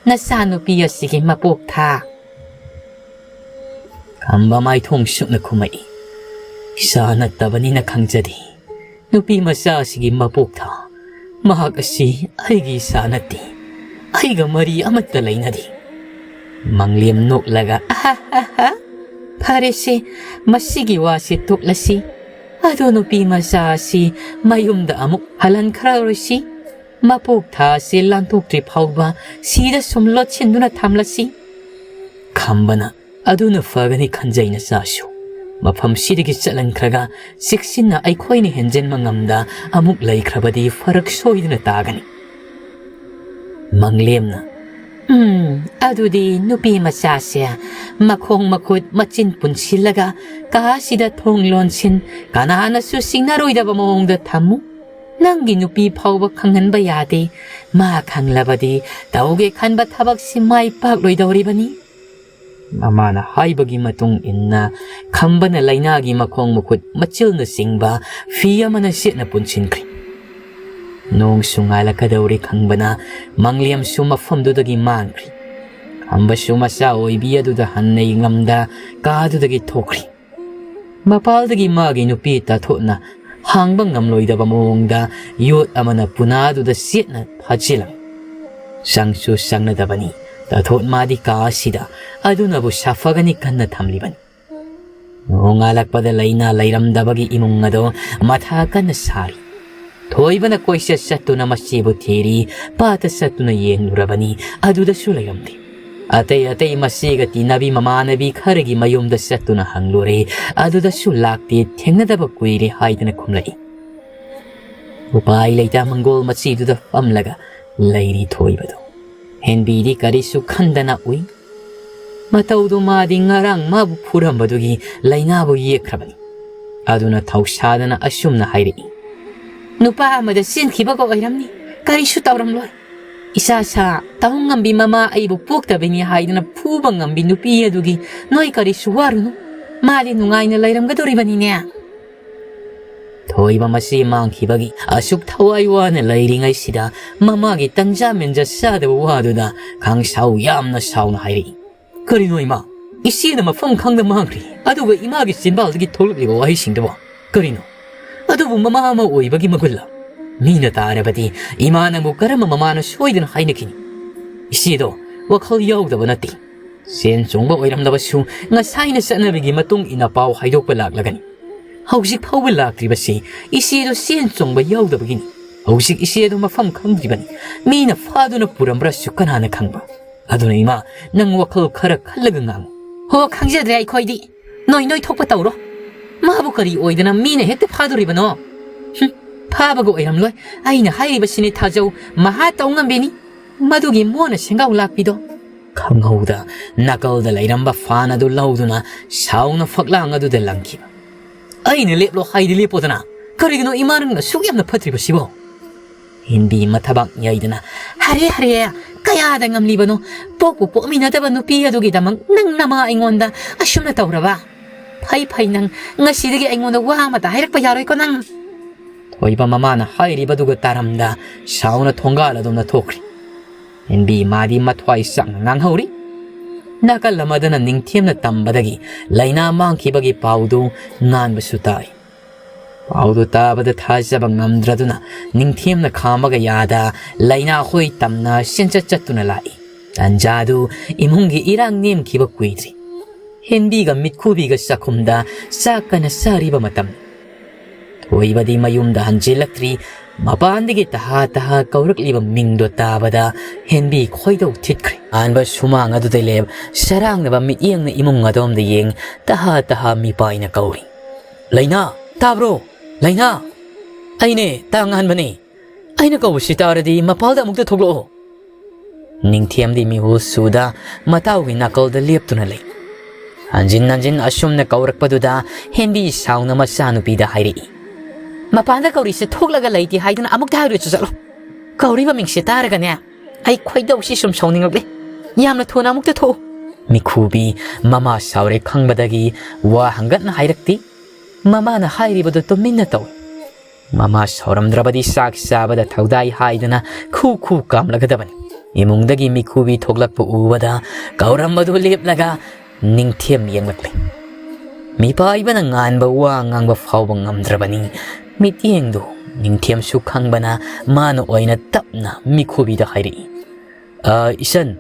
ꯅꯆꯥꯅꯨꯄꯤ ꯑꯁꯤꯒꯤ ꯃꯄꯣꯛ ꯊꯥ?" ꯈꯝꯕ ꯃꯥꯏꯊꯣꯡ ꯁꯨꯛꯅ ꯈꯨꯝꯃꯛꯏ, ꯏꯁꯥ ꯅꯠꯇꯕꯅꯤꯅ ꯈꯪꯖꯗꯦ꯫ ꯅꯨꯄꯤ ꯃꯆꯥ ꯑꯁꯤꯒꯤ ꯃꯄꯣꯛ ꯊꯥ꯫ ꯃꯍꯥꯛ ꯑꯁꯤ ꯑꯩꯒꯤ ꯏꯁꯥ ꯅꯠꯇꯦ꯫ ꯑꯩꯒ ꯃꯔꯤ ꯑꯃꯠꯇ ꯂꯩꯅꯗꯦ꯫ ꯃꯪꯂꯦꯝ ꯅꯣꯛꯂꯒ, "ꯑꯍꯥꯍꯥꯍꯥ꯫ ꯐꯔꯦꯁꯦ, ꯃꯁꯤꯒꯤ ꯋꯥꯁꯤ ꯇꯣꯛꯂꯁꯤ꯫ ꯑꯗꯣ ꯅꯨꯄꯤ ꯃꯆꯥ ꯑꯁꯤ ꯃꯌꯨꯝꯗ ꯑꯃꯨꯛ ꯍꯜꯍꯟꯈ꯭ꯔꯔꯣꯏꯁꯤ꯫ ꯃꯄꯣꯛ ꯊꯥ ꯑꯁꯤ ꯂꯥꯟꯊꯣꯛꯇ꯭ꯔꯤ ꯐꯥꯎꯕ ꯁꯤꯗ ꯁꯨꯝ ꯂꯣꯠꯁꯤꯟꯗꯨꯅ ꯊꯝꯂꯁꯤ꯫" ꯈꯝꯕꯅ, "ꯑꯗꯨꯅ ꯐꯒꯅꯤ ꯈꯟꯖꯩ ꯅꯆꯥꯁꯨ꯫ ꯃꯐꯝꯁꯤꯗꯒꯤ ꯆꯠꯍꯟꯈ꯭ꯔꯒ ꯆꯦꯛꯁꯤꯟꯅ ꯑꯩꯈꯣꯏꯅ ꯍꯦꯟꯖꯤꯟꯕ ꯉꯝꯗ ꯑꯃꯨꯛ ꯂꯩꯈ꯭ꯔꯕꯗꯤ ꯐꯔꯛ ꯁꯣꯏꯗꯅ ꯇꯥꯒꯅꯤ꯫" ꯃꯪꯂꯦꯝꯅ, "ꯎꯝ, ꯑꯗꯨꯗꯤ ꯅꯨꯄꯤ ꯃꯆꯥꯁꯦ ꯃꯈꯣꯡ ꯃꯈꯨꯠ ꯃꯆꯤꯟ ꯄꯨꯟꯁꯤꯜꯂꯒ ꯀꯥ ꯑꯁꯤꯗ ꯊꯣꯡ ꯂꯣꯟꯁꯤꯟ, ꯀꯅꯥꯅꯁꯨ ꯆꯤꯡꯅꯔꯣꯏꯗꯕ ꯃꯑꯣꯡꯗ ꯊꯝꯃꯨ꯫ ꯅꯪꯒꯤ ꯅꯨꯄꯤ ꯐꯥꯎꯕ ꯈꯪꯍꯟꯕ ꯌꯥꯗꯦ꯫ ꯃꯥ ꯈꯪꯂꯕꯗꯤ ꯇꯧꯒꯦ ꯈꯟꯕ ꯊꯕꯛꯁꯤ ꯃꯥꯏ ꯄꯥꯛꯂꯣꯏꯗꯧꯔꯤꯕꯅꯤ꯫" ꯃꯃꯥꯅ ꯍꯥꯏꯕꯒꯤ ꯃꯇꯨꯡ ꯏꯟꯅ ꯈꯝꯕꯅ ꯂꯥꯏꯅꯥꯒꯤ ꯃꯈꯣꯡ ꯃꯈꯨꯠ ꯃꯆꯤꯜꯅꯆꯤꯡꯕ ꯐꯤ ꯑꯃꯅ ꯆꯦꯠꯅ ꯄꯨꯟꯁꯤꯟꯈ꯭ꯔꯦ꯫ ꯅꯣꯡꯁꯨ ꯉꯥꯜꯂꯛꯀꯗꯧꯔꯦ ꯈꯪꯕꯅ ꯃꯪꯂꯦꯝꯁꯨ ꯃꯐꯝꯗꯨꯗꯒꯤ ꯃꯥꯡꯈ꯭ꯔꯦ꯫ ꯈꯝꯕꯁꯨ ꯃꯆꯥ ꯑꯣꯏꯕꯤ ꯑꯗꯨꯗ ꯍꯟꯅ ꯌꯦꯡꯂꯝꯗ ꯀꯥꯗꯨꯗꯒꯤ ꯊꯣꯛꯈ꯭ꯔꯦ꯫ ꯃꯄꯥꯜꯗꯒꯤ ꯃꯥꯒꯤ ꯅꯨꯄꯤ ꯇꯥꯊꯣꯠꯅ ꯍꯥꯡꯕ ꯉꯝꯂꯣꯏꯗꯕ ꯃꯑꯣꯡꯗ ꯌꯣꯠ ꯑꯃꯅ ꯄꯨꯅꯥꯗꯨꯗ ꯆꯦꯠꯅ ꯐꯥꯖꯤꯜꯂꯝꯃꯤ꯫ ꯆꯪꯁꯨ ꯆꯪꯅꯗꯕꯅꯤ꯫ ꯇꯥꯊꯣꯠ ꯃꯥꯗꯤ ꯀꯥ ꯑꯁꯤꯗ ꯑꯗꯨꯅꯕꯨ ꯁꯥꯐꯒꯅꯤ ꯈꯟꯅ ꯊꯝꯂꯤꯕꯅꯤ꯫ ꯅꯣꯡꯉꯥꯜꯂꯛꯄꯗ ꯂꯩꯅꯥ ꯂꯩꯔꯝꯗꯕꯒꯤ ꯏꯃꯨꯡ ꯑꯗꯣ ꯃꯊꯥ ꯀꯟꯅ ꯁꯥꯔꯤ꯫ ꯊꯣꯏꯕꯅ ꯀꯣꯏꯆꯠ ꯆꯠꯇꯨꯅ ꯃꯆꯦꯕꯨ ꯊꯤꯔꯤ, ꯄꯥꯠꯇ ꯆꯠꯇꯨꯅ ꯌꯦꯡꯂꯨꯔꯕꯅꯤ, ꯑꯗꯨꯗꯁꯨ ꯂꯩꯔꯝꯗꯦ꯫ ꯑꯇꯩ ꯑꯇꯩ ꯃꯆꯦꯒ ꯇꯤꯟꯅꯕꯤ ꯃꯃꯥꯟꯅꯕꯤ ꯈꯔꯒꯤ ꯃꯌꯨꯝꯗ ꯆꯠꯇꯨꯅ ꯍꯪꯂꯨꯔꯦ, ꯑꯗꯨꯗꯁꯨ ꯂꯥꯛꯇꯦ, ꯊꯦꯡꯅꯗꯕ ꯀꯨꯏꯔꯦ ꯍꯥꯏꯗꯨꯅ ꯈꯨꯝꯂꯛꯏ꯫ ꯎꯄꯥꯏ ꯂꯩꯇ ꯃꯪꯒꯣꯜ ꯃꯆꯤꯗꯨꯗ ꯐꯝꯂꯒ ꯂꯩꯔꯤ ꯊꯣꯏꯕꯗꯨ꯫ ꯍꯦꯟꯕꯤꯗꯤ ꯀꯔꯤꯁꯨ ꯈꯟꯗꯅ ꯎꯏ꯫ ꯃꯇꯧꯗꯨ ꯃꯥꯗꯤ ꯉꯔꯥꯡ ꯃꯥꯕꯨ ꯐꯨꯔꯝꯕꯗꯨꯒꯤ ꯂꯥꯏꯅꯥꯕꯨ ꯌꯦꯛꯈ꯭ꯔꯕꯅꯤ꯫ ꯑꯗꯨꯅ ꯊꯧꯁꯥꯗꯅ ꯑꯁꯨꯝꯅ ꯍꯥꯏꯔꯛꯏ, "ꯅꯨꯄꯥ ꯑꯃꯗ ꯆꯦꯟꯈꯤꯕꯒ ꯑꯣꯏꯔꯝꯅꯤ, ꯀꯔꯤꯁꯨ ꯇꯧꯔꯝꯂꯣꯏ꯫ ꯏꯆꯥ ꯁꯥ ꯇꯧ ꯉꯝꯕꯤ ꯃꯃꯥ ꯑꯩꯕꯨ ꯄꯣꯛꯇꯕꯅꯤ ꯍꯥꯏꯗꯨꯅ ꯐꯨꯕ ꯉꯝꯕꯤ ꯅꯨꯄꯤ ꯑꯗꯨꯒꯤ ꯅꯣꯏ ꯀꯔꯤꯁꯨ ꯋꯥꯔꯨꯅꯨ, ꯃꯥꯗꯤ ꯅꯨꯡꯉꯥꯏꯅ ꯂꯩꯔꯝꯒꯗꯧꯔꯤꯕꯅꯤꯅꯦ꯫" ꯊꯣꯏꯕ ꯃꯆꯦ ꯃꯥꯡꯈꯤꯕꯒꯤ ꯑꯁꯨꯛ ꯊꯋꯥꯏ ꯋꯥꯅ ꯂꯩꯔꯤꯉꯩꯁꯤꯗ ꯃꯃꯥꯒꯤ ꯇꯟꯖꯥ ꯃꯦꯟꯖꯥ ꯆꯥꯗꯕ ꯋꯥꯗꯨꯗ ꯈꯥꯡꯁꯥꯎ ꯌꯥꯝꯅ ꯁꯥꯎꯅ ꯍꯥꯏꯔꯛꯏ, "ꯀꯔꯤꯅꯣ ꯏꯃꯥ? ꯏꯆꯦꯅ ꯃꯐꯝ ꯈꯪꯗ ꯃꯥꯡꯈ꯭ꯔꯤ, ꯑꯗꯨꯒ ꯏꯃꯥꯒꯤ ꯆꯤꯟꯕꯥꯜꯗꯒꯤ ꯊꯣꯛꯂꯛꯂꯤꯕ ꯋꯥꯍꯩꯁꯤꯡꯗꯨꯕꯣ ꯀꯔꯤꯅꯣ? ꯑꯗꯨꯕꯨ ꯃꯃꯥ ꯑꯃ ꯑꯣꯏꯕꯒꯤ ꯃꯒꯨꯜꯂ? ꯃꯤꯅ ꯇꯥꯔꯕꯗꯤ ꯏꯃꯥ ꯅꯪꯕꯨ ꯀꯔꯝꯕ ꯃꯃꯥꯅ ꯁꯣꯏꯗꯅ ꯍꯥꯏꯅꯈꯤꯅꯤ꯫ ꯏꯆꯦꯗꯣ ꯋꯥꯈꯜ ꯌꯥꯎꯗꯕ ꯅꯠꯇꯦ꯫ ꯆꯦꯟ ꯆꯣꯡꯕ ꯑꯣꯏꯔꯝꯂꯕꯁꯨ ꯉꯁꯥꯏꯅ ꯆꯠꯅꯕꯤꯒꯤ ꯃꯇꯨꯡ ꯏꯟꯅ ꯄꯥꯎ ꯍꯥꯏꯗꯣꯛꯄ ꯂꯥꯛꯂꯒꯅꯤ꯫ ꯍꯧꯖꯤꯛ ꯐꯥꯎꯕ ꯂꯥꯛꯇ꯭ꯔꯤꯕꯁꯤ ꯏꯆꯦꯗꯣ ꯆꯦꯟ ꯆꯣꯡꯕ ꯌꯥꯎꯗꯕꯒꯤꯅꯤ꯫ ꯍꯧꯖꯤꯛ ꯏꯆꯦꯗꯣ ꯃꯐꯝ ꯈꯪꯗ꯭ꯔꯤꯕꯅꯤ꯫ ꯃꯤꯅ ꯐꯥꯗꯨꯅ ꯄꯨꯔꯝꯕ꯭ꯔꯁꯨ ꯀꯅꯥꯅ ꯈꯪꯕ? ꯑꯗꯨꯅ ꯏꯃꯥ, ꯅꯪ ꯋꯥꯈꯜ ꯈꯔ ꯈꯜꯂꯒ ꯉꯥꯡꯉꯨ꯫ ꯍꯣ, ꯈꯪꯖꯗ꯭ꯔꯦ ꯑꯩꯈꯣꯏꯗꯤ꯫ ꯅꯣꯏ ꯅꯣꯏ ꯊꯣꯛꯄ ꯇꯧꯔꯣ꯫ ꯃꯥꯕꯨ ꯀꯔꯤ ꯑꯣꯏꯗꯅ ꯃꯤꯅ ꯍꯦꯛꯇ ꯐꯥꯗꯣꯔꯤꯕꯅꯣ? ꯍꯨꯝ, ꯐꯥꯕꯒ ꯑꯣꯏꯔꯝꯂꯣꯏ꯫ ꯑꯩꯅ ꯍꯥꯏꯔꯤꯕꯁꯤꯅꯤ ꯊꯥꯖꯧ, ꯃꯍꯥ ꯇꯧ ꯉꯝꯕꯤꯅꯤ꯫ ꯃꯗꯨꯒꯤ ꯃꯣꯟꯅ ꯁꯦꯡꯒꯥꯎ ꯂꯥꯛꯄꯤꯗꯣ꯫ ꯈꯪꯍꯧꯗ ꯅꯥꯀꯜꯗ ꯂꯩꯔꯝꯕ ꯐꯥꯟ ꯑꯗꯨ ꯂꯧꯗꯨꯅ ꯁꯥꯎꯅ ꯐꯛꯂꯥꯡ ꯑꯗꯨꯗ ꯂꯪꯈꯤꯕ꯫ ꯑꯩꯅ ꯂꯦꯞꯂꯣ ꯍꯥꯏꯗꯤ ꯂꯦꯞꯄꯣꯗꯅ꯫ ꯀꯔꯤꯒꯤꯅꯣ ꯏꯃꯥ ꯅꯪꯅ ꯑꯁꯨꯛ ꯌꯥꯝꯅ ꯐꯠꯇ꯭ꯔꯤꯕꯁꯤꯕꯣ? ꯍꯦꯟꯕꯤ ꯃꯊꯕꯥꯛ ꯌꯩꯗꯅ, "ꯍꯔꯦ, ꯍꯔꯦ, ꯀꯌꯥꯗ ꯉꯝꯂꯤꯕꯅꯣ? ꯄꯣꯛꯄꯨ ꯄꯣꯛꯃꯤꯟꯅꯗꯕ ꯅꯨꯄꯤ ꯑꯗꯨꯒꯤꯗꯃꯛ ꯅꯪ ꯅꯃꯥ ꯑꯩꯉꯣꯟꯗ ꯑꯁꯨꯝꯅ ꯇꯧꯔꯕ? ꯐꯩ, ꯐꯩ, ꯅꯪ ꯉꯁꯤꯗꯒꯤ ꯑꯩꯉꯣꯟꯗ ꯋꯥ ꯑꯃꯇ ꯍꯥꯏꯔꯛꯄ ꯌꯥꯔꯣꯏꯀꯣ ꯅꯪ?" ꯊꯣꯏꯕ ꯃꯃꯥꯅ ꯍꯥꯏꯔꯤꯕꯗꯨꯒ ꯇꯥꯔꯝꯗ ꯁꯥꯎꯅ ꯊꯣꯡꯒꯥꯜ ꯑꯗꯣꯝꯗ ꯊꯣꯛꯈ꯭ꯔꯤ꯫ ꯍꯦꯟꯕꯤ ꯃꯥꯗꯤ ꯃꯊ꯭ꯋꯥꯏ ꯆꯥꯛꯅ ꯉꯥꯡꯍꯧꯔꯤ꯫ ꯅꯥꯀꯜ ꯑꯃꯗꯅ ꯅꯤꯡꯊꯦꯝꯅ ꯇꯝꯕꯗꯒꯤ ꯂꯥꯏꯅꯥ ꯃꯥꯡꯈꯤꯕꯒꯤ ꯄꯥꯎꯗꯨ ꯉꯥꯟꯕꯁꯨ ꯇꯥꯏ꯫ ꯄꯥꯎꯗꯨ ꯇꯥꯕꯗ ꯊꯥꯖꯕ ꯉꯝꯗ꯭ꯔꯗꯨꯅ ꯅꯤꯡꯊꯦꯝꯅ ꯈꯥꯝꯃꯒ ꯌꯥꯗ ꯂꯥꯏꯅꯥ ꯍꯣꯏ ꯇꯝꯅ ꯆꯦꯟꯆꯠ ꯆꯠꯇꯨꯅ ꯂꯥꯛꯏ꯫ ꯇꯟꯖꯥꯗꯨ ꯏꯃꯨꯡꯒꯤ ꯏꯔꯥꯡ ꯅꯦꯝꯈꯤꯕ ꯀꯨꯏꯗ꯭ꯔꯤ꯫ ꯍꯦꯟꯕꯤꯒ ꯃꯤꯠꯈꯨꯕꯤꯒ ꯆꯥꯛꯈꯨꯝꯗ ꯆꯥꯛ ꯀꯟꯅ ꯆꯥꯔꯤꯕ ꯃꯇꯝ꯫ ꯊꯣꯏꯕꯗꯤ ꯃꯌꯨꯝꯗ ꯍꯟꯖꯤꯜꯂꯛꯇ꯭ꯔꯤ꯫ ꯃꯄꯥꯟꯗꯒꯤ ꯇꯍꯥ ꯇꯍꯥ ꯀꯧꯔꯛꯂꯤꯕ ꯃꯤꯡꯗꯣ ꯇꯥꯕꯗ ꯍꯦꯟꯕꯤ ꯈꯣꯏꯗꯧ ꯊꯤꯠꯈ꯭ꯔꯦ꯫ ꯑꯍꯥꯟꯕ ꯁꯨꯃꯥꯡ ꯑꯗꯨꯗ ꯂꯦꯞ, ꯁꯔꯥꯡꯅꯕ ꯃꯤꯠꯌꯦꯡꯅ ꯏꯃꯨꯡ ꯑꯗꯣꯝꯗ ꯌꯦꯡ, ꯇꯍꯥ ꯇꯍꯥ ꯃꯤꯄꯥꯏꯅ ꯀꯧꯔꯤ꯫ "ꯂꯩꯅꯥ, ꯇꯥꯕ꯭ꯔꯣ? ꯂꯩꯅꯥ!" "ꯑꯩꯅꯦ, ꯇꯥ ꯉꯥꯟꯕꯅꯦ꯫ ꯑꯩꯅ ꯀꯧꯕꯁꯤ ꯇꯥꯔꯗꯤ ꯃꯄꯥꯜꯗ ꯑꯃꯨꯛꯇ ꯊꯣꯛꯂꯛꯑꯣ꯫" ꯅꯤꯡꯊꯦꯝꯗꯤ ꯃꯤꯍꯨ ꯁꯨꯗ ꯃꯇꯥꯎꯒꯤ ꯅꯥꯀꯜꯗ ꯂꯦꯞꯇꯨꯅ ꯂꯩ꯫ ꯍꯟꯖꯤꯟ ꯍꯟꯖꯤꯟ ꯑꯁꯨꯝꯅ ꯀꯧꯔꯛꯄꯗꯨꯗ ꯍꯦꯟꯕꯤ ꯁꯥꯎꯅ ꯃꯆꯥꯅꯨꯄꯤꯗ ꯍꯥꯏꯔꯛꯏ, "ꯃꯄꯥꯟꯗ ꯀꯧꯔꯤꯁꯦ ꯊꯣꯛꯂꯒ ꯂꯩꯇꯦ ꯍꯥꯏꯗꯨꯅ ꯑꯃꯨꯛꯇ ꯍꯥꯏꯔꯨꯆꯣ ꯆꯠꯂꯣ꯫ ꯀꯧꯔꯤꯕ ꯃꯤꯡꯁꯦ ꯇꯥꯔꯒꯅꯦ ꯑꯩ ꯈꯣꯏꯗꯧꯁꯤ ꯁꯨꯝ ꯁꯥꯎꯅꯤꯡꯂꯛꯂꯦ꯫ ꯌꯥꯝꯅ ꯊꯨꯅ ꯑꯃꯨꯛꯇ ꯊꯣꯛꯎ꯫" ꯃꯤꯈꯨꯕꯤ ꯃꯃꯥ ꯁꯥꯎꯔꯦ ꯈꯪꯕꯗꯒꯤ ꯋꯥ ꯍꯪꯒꯠꯅ ꯍꯥꯏꯔꯛꯇꯦ꯫ ꯃꯃꯥꯅ ꯍꯥꯏꯔꯤꯕꯗꯨ ꯇꯨꯃꯤꯟꯅ ꯇꯧꯏ꯫ ꯃꯃꯥ ꯁꯥꯎꯔꯝꯗ꯭ꯔꯕꯗꯤ ꯆꯥꯛ ꯆꯥꯕꯗ ꯊꯧꯗꯥꯏ ꯍꯥꯏꯗꯅ ꯈꯨ ꯈꯨ ꯀꯥꯝꯂꯒꯗꯕꯅꯤ꯫ ꯏꯃꯨꯡꯗꯒꯤ ꯃꯤꯈꯨꯕꯤ ꯊꯣꯛꯂꯛꯄ ꯎꯕꯗ ꯀꯧꯔꯝꯕꯗꯨ ꯂꯦꯞꯂꯒ ꯅꯤꯡꯊꯦꯝ ꯌꯦꯡꯂꯛꯂꯦ꯫ ꯃꯤꯄꯥꯏꯕꯅ ꯉꯥꯟꯕ ꯋꯥ ꯉꯥꯡꯕ ꯐꯥꯎꯕ ꯉꯝꯗ꯭ꯔꯕꯅꯤ꯫ ꯃꯤꯠꯌꯦꯡꯗꯨ ꯅꯤꯡꯊꯦꯝꯁꯨ ꯈꯪꯕꯅ ꯃꯥꯅ ꯑꯣꯏꯅ ꯇꯞꯅ ꯃꯤꯈꯨꯕꯤꯗ ꯍꯥꯏꯔꯛꯏ, "ꯑ, ꯏꯆꯟ,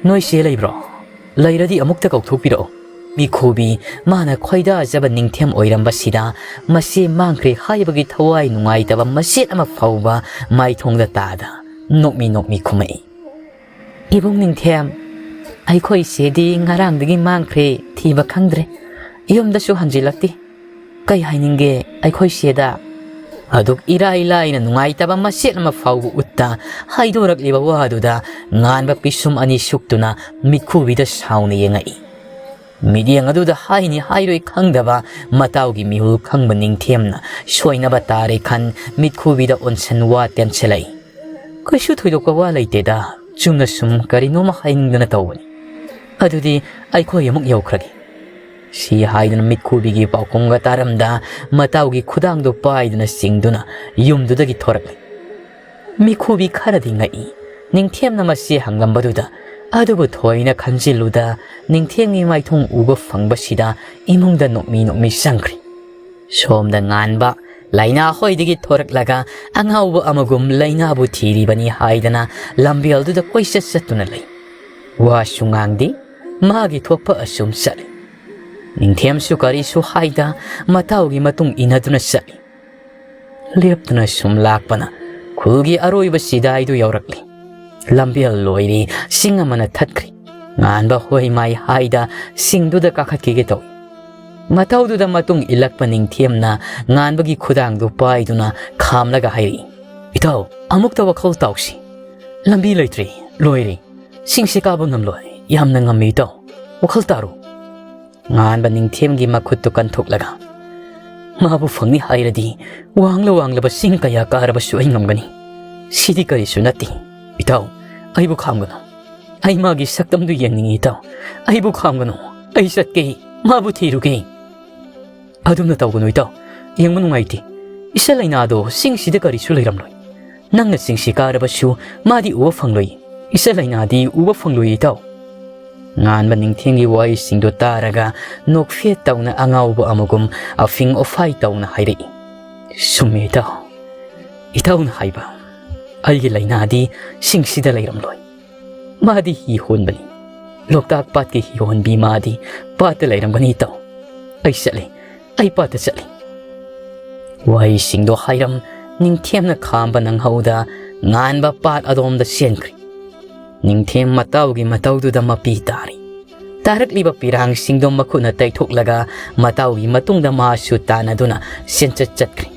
ꯅꯣꯏ ꯆꯦ ꯂꯩꯕ꯭ꯔꯣ? ꯂꯩꯔꯗꯤ ꯑꯃꯨꯛꯇ ꯀꯧꯊꯣꯛꯄꯤꯔꯛꯑꯣ꯫" ꯃꯤꯈꯨꯕꯤ ꯃꯥꯅ ꯈꯣꯏꯗꯥꯖꯕ ꯅꯤꯡꯊꯦꯝ ꯑꯣꯏꯔꯝꯕꯁꯤꯗ ꯃꯆꯦ ꯃꯥꯡꯈ꯭ꯔꯦ ꯍꯥꯏꯕꯒꯤ ꯊꯋꯥꯏ ꯅꯨꯡꯉꯥꯏꯇꯕ ꯃꯆꯦꯠ ꯑꯃ ꯐꯥꯎꯕ ꯃꯥꯏꯊꯣꯡꯗ ꯇꯥꯗ ꯅꯣꯛꯃꯤ ꯅꯣꯛꯃꯤ ꯈꯨꯝꯃꯛꯏ, "ꯏꯕꯨꯡ ꯅꯤꯡꯊꯦꯝ, ꯑꯩꯈꯣꯏ ꯆꯦꯗꯤ ꯉꯔꯥꯡꯗꯒꯤ ꯃꯥꯡꯈ꯭ꯔꯦ, ꯊꯤꯕ ꯈꯪꯗ꯭ꯔꯦ꯫ ꯌꯨꯝꯗꯁꯨ ꯍꯟꯖꯤꯜꯂꯛꯇꯦ꯫ ꯀꯩ ꯍꯥꯏꯅꯤꯡꯒꯦ ꯑꯩꯈꯣꯏ ꯆꯦꯗ?" ꯑꯗꯨꯛ ꯏꯔꯥꯏ ꯂꯥꯏꯅ ꯅꯨꯡꯉꯥꯏꯇꯕ ꯃꯆꯦꯠ ꯑꯃ ꯐꯥꯎꯕ ꯎꯠꯇ ꯍꯥꯏꯗꯣꯔꯛꯂꯤꯕ ꯋꯥꯗꯨꯗ ꯉꯥꯟꯕ ꯄꯤꯁꯨꯝ ꯑꯅꯤ ꯁꯨꯛꯇꯨꯅ ꯃꯤꯠꯈꯨꯕꯤꯗ ꯁꯥꯎꯅ ꯌꯦꯡꯉꯛꯏ꯫ ꯃꯤꯠꯌꯦꯡ ꯑꯗꯨꯗ ꯍꯥꯏꯅꯤ ꯍꯥꯏꯔꯣꯏ ꯈꯪꯗꯕ ꯃꯇꯥꯎꯒꯤ ꯃꯤꯍꯨꯜ ꯈꯪꯕ ꯅꯤꯡꯊꯦꯝꯅ ꯁꯣꯏꯅꯕ ꯇꯥꯔꯦ ꯈꯟ ꯃꯤꯠꯈꯨꯕꯤꯗ ꯑꯣꯟꯁꯟ ꯋꯥ ꯇꯦꯟꯁꯤꯜꯂꯛꯏ꯫ "ꯀꯩꯁꯨ ꯊꯣꯏꯗꯣꯛꯄ ꯋꯥ ꯂꯩꯇꯦꯗ, ꯆꯨꯝꯅ ꯁꯨꯝ ꯀꯔꯤꯅꯣꯃ ꯍꯥꯏꯅꯤꯡꯗꯅ ꯇꯧꯕꯅꯤ꯫ ꯑꯗꯨꯗꯤ ꯑꯩꯈꯣꯏ ꯑꯃꯨꯛ ꯌꯧꯈ꯭ꯔꯒꯦ꯫" ꯁꯤ ꯍꯥꯏꯗꯨꯅ ꯃꯤꯠꯈꯨꯕꯤꯒꯤ ꯄꯥꯎꯈꯨꯝꯒ ꯇꯥꯔꯝꯗ ꯃꯇꯥꯎꯒꯤ ꯈꯨꯗꯥꯡꯗꯨ ꯄꯥꯏꯗꯨꯅ ꯆꯤꯡꯗꯨꯅ ꯌꯨꯝꯗꯨꯗꯒꯤ ꯊꯣꯔꯛꯂꯦ꯫ ꯃꯤꯈꯨꯕꯤ ꯈꯔꯗꯤ ꯉꯛꯏ꯫ ꯅꯤꯡꯊꯦꯝꯅ ꯃꯁꯤ ꯍꯪꯂꯝꯕꯗꯨꯗ, ꯑꯗꯨꯕꯨ ꯊꯣꯏꯅ ꯈꯟꯖꯤꯜꯂꯨꯗ ꯅꯤꯡꯊꯦꯝꯒꯤ ꯃꯥꯏꯊꯣꯡ ꯎꯕ ꯐꯪꯕꯁꯤꯗ ꯏꯃꯨꯡꯗ ꯅꯣꯛꯃꯤ ꯅꯣꯛꯃꯤ ꯆꯪꯈ꯭ꯔꯦ꯫ ꯁꯣꯝꯗ ꯉꯥꯟꯕ ꯂꯥꯏꯅꯥ ꯍꯣꯏꯗꯒꯤ ꯊꯣꯔꯛꯂꯒ ꯑꯉꯥꯎꯕ ꯑꯃꯒꯨꯝ ꯂꯥꯏꯅꯥꯕꯨ ꯊꯤꯔꯤꯕꯅꯤ ꯍꯥꯏꯗꯅ ꯂꯝꯕꯦꯜꯗꯨꯗ ꯀꯣꯏꯆꯠ ꯆꯠꯇꯨꯅ ꯂꯩ꯫ ꯋꯥꯁꯨ ꯉꯥꯡꯗꯦ, ꯃꯥꯒꯤ ꯊꯣꯛꯄ ꯑꯁꯨꯝ ꯆꯠꯂꯤ꯫ ꯅꯤꯡꯊꯦꯝꯁꯨ ꯀꯔꯤꯁꯨ ꯍꯥꯏꯗ ꯃꯇꯥꯎꯒꯤ ꯃꯇꯨꯡ ꯏꯟꯅꯗꯨꯅ ꯆꯠꯂꯤ꯫ ꯂꯦꯞꯇꯨꯅ ꯁꯨꯝ ꯂꯥꯛꯄꯅ ꯈꯨꯜꯒꯤ ꯑꯔꯣꯏꯕ ꯆꯤꯗꯥꯏꯗꯨ ꯌꯧꯔꯛꯂꯤ꯫ ꯂꯝꯕꯦꯜ ꯂꯣꯏꯔꯦ, ꯆꯤꯡ ꯑꯃꯅ ꯊꯠꯈ꯭ꯔꯦ꯫ ꯉꯥꯟꯕ ꯍꯣꯏ ꯃꯥꯏ ꯍꯥꯏꯗ ꯆꯤꯡꯗꯨꯗ ꯀꯥꯈꯠꯈꯤꯒꯦ ꯇꯧꯏ꯫ ꯃꯇꯧꯗꯨꯗ ꯃꯇꯨꯡ ꯏꯜꯂꯛꯄ ꯅꯤꯡꯊꯦꯝꯅ ꯉꯥꯟꯕꯒꯤ ꯈꯨꯗꯥꯡꯗꯨ ꯄꯥꯏꯗꯨꯅ ꯈꯥꯝꯂꯒ ꯍꯥꯏꯔꯛꯏ, "ꯏꯇꯥꯎ, ꯑꯃꯨꯛꯇ ꯋꯥꯈꯜ ꯇꯥꯎꯁꯤ꯫ ꯂꯝꯕꯤ ꯂꯩꯇ꯭ꯔꯦ, ꯂꯣꯏꯔꯦ꯫ ꯆꯤꯡꯁꯤ ꯀꯥꯕ ꯉꯝꯂꯣꯏ, ꯌꯥꯝꯅ ꯉꯝꯃꯤ ꯏꯇꯥꯎ꯫ ꯋꯥꯈꯜ ꯇꯥꯔꯨ꯫" ꯉꯥꯟꯕ ꯅꯤꯡꯊꯦꯝꯒꯤ ꯃꯈꯨꯠꯇꯨ ꯀꯟꯊꯣꯛꯂꯒ, "ꯃꯥꯕꯨ ꯐꯪꯅꯤ ꯍꯥꯏꯔꯗꯤ ꯋꯥꯡꯂ ꯋꯥꯡꯂꯕ ꯆꯤꯡ ꯀꯌꯥ ꯀꯥꯔꯕꯁꯨ ꯑꯩ ꯉꯝꯒꯅꯤ꯫ ꯁꯤꯗꯤ ꯀꯔꯤꯁꯨ ꯅꯠꯇꯦ꯫ ꯏꯇꯥꯎ, ꯑꯩꯕꯨ ꯈꯥꯝꯒꯅꯨ꯫ ꯑꯩ ꯃꯥꯒꯤ ꯁꯛꯇꯝꯗꯨ ꯌꯦꯡꯅꯤꯡꯏ ꯏꯇꯥꯎ꯫ ꯑꯩꯕꯨ ꯈꯥꯝꯒꯅꯨ꯫ ꯑꯩ ꯆꯠꯀꯦ, ꯃꯥꯕꯨ ꯊꯤꯔꯨꯒꯦ꯫" "ꯑꯗꯨꯝꯅ ꯇꯧꯒꯅꯨ ꯏꯇꯥꯎ꯫ ꯌꯦꯡꯕ ꯅꯨꯡꯉꯥꯏꯇꯦ꯫ ꯏꯆꯜ ꯂꯩꯅꯥꯗꯣ ꯆꯤꯡꯁꯤꯗ ꯀꯔꯤꯁꯨ ꯂꯩꯔꯝꯂꯣꯏ꯫ ꯅꯪꯅ ꯆꯤꯡꯁꯤ ꯀꯥꯔꯕꯁꯨ ꯃꯥꯗꯤ ꯎꯕ ꯐꯪꯂꯣꯏ꯫ ꯏꯆꯜ ꯂꯩꯅꯥꯗꯤ ꯎꯕ ꯐꯪꯂꯣꯏ ꯏꯇꯥꯎ꯫" ꯉꯥꯟꯕ ꯅꯤꯡꯊꯦꯝꯒꯤ ꯋꯥꯍꯩꯁꯤꯡꯗꯨ ꯇꯥꯔꯒ ꯅꯣꯛꯐꯦꯠ ꯇꯧꯅ ꯑꯉꯥꯎꯕ ꯑꯃꯒꯨꯝ ꯑꯐꯤꯡ ꯑꯐꯥꯏ ꯇꯧꯅ ꯍꯥꯏꯔꯛꯏ꯫ ꯆꯨꯝꯃꯤ ꯏꯇꯥꯎ꯫ ꯏꯇꯥꯎꯅ ꯍꯥꯏꯕ꯫ ꯑꯩꯒꯤ ꯂꯩꯅꯥꯗꯤ ꯁꯤꯡꯁꯤꯗ ꯂꯩꯔꯝꯂꯣꯏ꯫ ꯃꯥꯗꯤ ꯍꯤ ꯍꯣꯟꯕꯅꯤ꯫ ꯂꯣꯛꯇꯥꯛ ꯄꯥꯠꯀꯤ ꯍꯤ ꯍꯣꯟꯕꯤ ꯃꯥꯗꯤ ꯄꯥꯠꯇ ꯂꯩꯔꯝꯒꯅꯤ ꯏꯇꯥꯎ꯫ ꯑꯩ ꯆꯠꯂꯤ꯫ ꯑꯩ ꯄꯥꯠꯇ ꯆꯠꯂꯤ꯫ ꯋꯥꯍꯩꯁꯤꯡꯗꯣ ꯍꯥꯏꯔꯝ ꯅꯤꯡꯊꯦꯝꯅ ꯈꯥꯝꯕ ꯅꯪꯍꯧꯗ ꯉꯥꯟꯕ ꯄꯥꯠ ꯑꯗꯣꯝꯗ ꯆꯦꯟꯈ꯭ꯔꯦ꯫ ꯅꯤꯡꯊꯦꯝ ꯃꯇꯥꯎꯒꯤ ꯃꯇꯧꯗꯨꯗ ꯃꯄꯤ ꯇꯥꯔꯤ꯫ ꯇꯥꯔꯛꯂꯤꯕ ꯄꯤꯔꯥꯡꯁꯤꯡꯗꯣ ꯃꯈꯨꯠꯅ ꯇꯩꯊꯣꯛꯂꯒ ꯃꯇꯥꯎꯒꯤ ꯃꯇꯨꯡꯗ ꯃꯥꯁꯨ ꯇꯥꯟꯅꯗꯨꯅ ꯆꯦꯟꯆꯠ ꯆꯠꯈ꯭ꯔꯦ꯫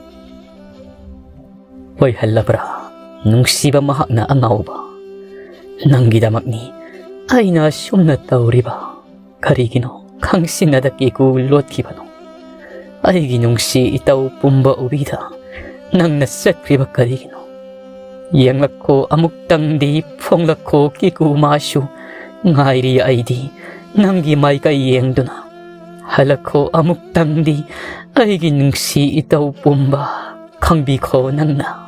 ꯑꯣꯏꯍꯜꯂꯕ꯭ꯔꯥ ꯅꯨꯡꯁꯤꯕ ꯃꯍꯥꯛꯅ ꯑꯉꯥꯎꯕ? ꯅꯪꯒꯤꯗꯃꯛꯅꯤ ꯑꯩꯅ ꯑꯁꯨꯝꯅ ꯇꯧꯔꯤꯕ꯫ ꯀꯔꯤꯒꯤꯅꯣ ꯈꯪꯁꯤꯟꯅꯗ ꯀꯦꯀꯨ ꯂꯣꯠꯈꯤꯕꯅꯣ? ꯑꯩꯒꯤ ꯅꯨꯡꯁꯤ ꯏꯇꯧ ꯄꯨꯝꯕ ꯎꯕꯤꯗ ꯅꯪꯅ ꯆꯠꯈ꯭ꯔꯤꯕ ꯀꯔꯤꯒꯤꯅꯣ? ꯌꯦꯡꯂꯛꯈꯣ ꯑꯃꯨꯛꯇꯪꯗꯤ ꯐꯣꯡꯂꯛꯈꯣ ꯀꯦꯀꯨ ꯃꯥꯁꯨ꯫ ꯉꯥꯏꯔꯤ ꯑꯩꯗꯤ ꯅꯪꯒꯤ ꯃꯥꯏꯀꯩ ꯌꯦꯡꯗꯨꯅ꯫ ꯍꯜꯂꯛꯈꯣ ꯑꯃꯨꯛꯇꯪꯗꯤ ꯑꯩꯒꯤ ꯅꯨꯡꯁꯤ ꯏꯇꯧ ꯄꯨꯝꯕ꯫ ꯈꯪꯕꯤꯈꯣ ꯅꯪꯅ꯫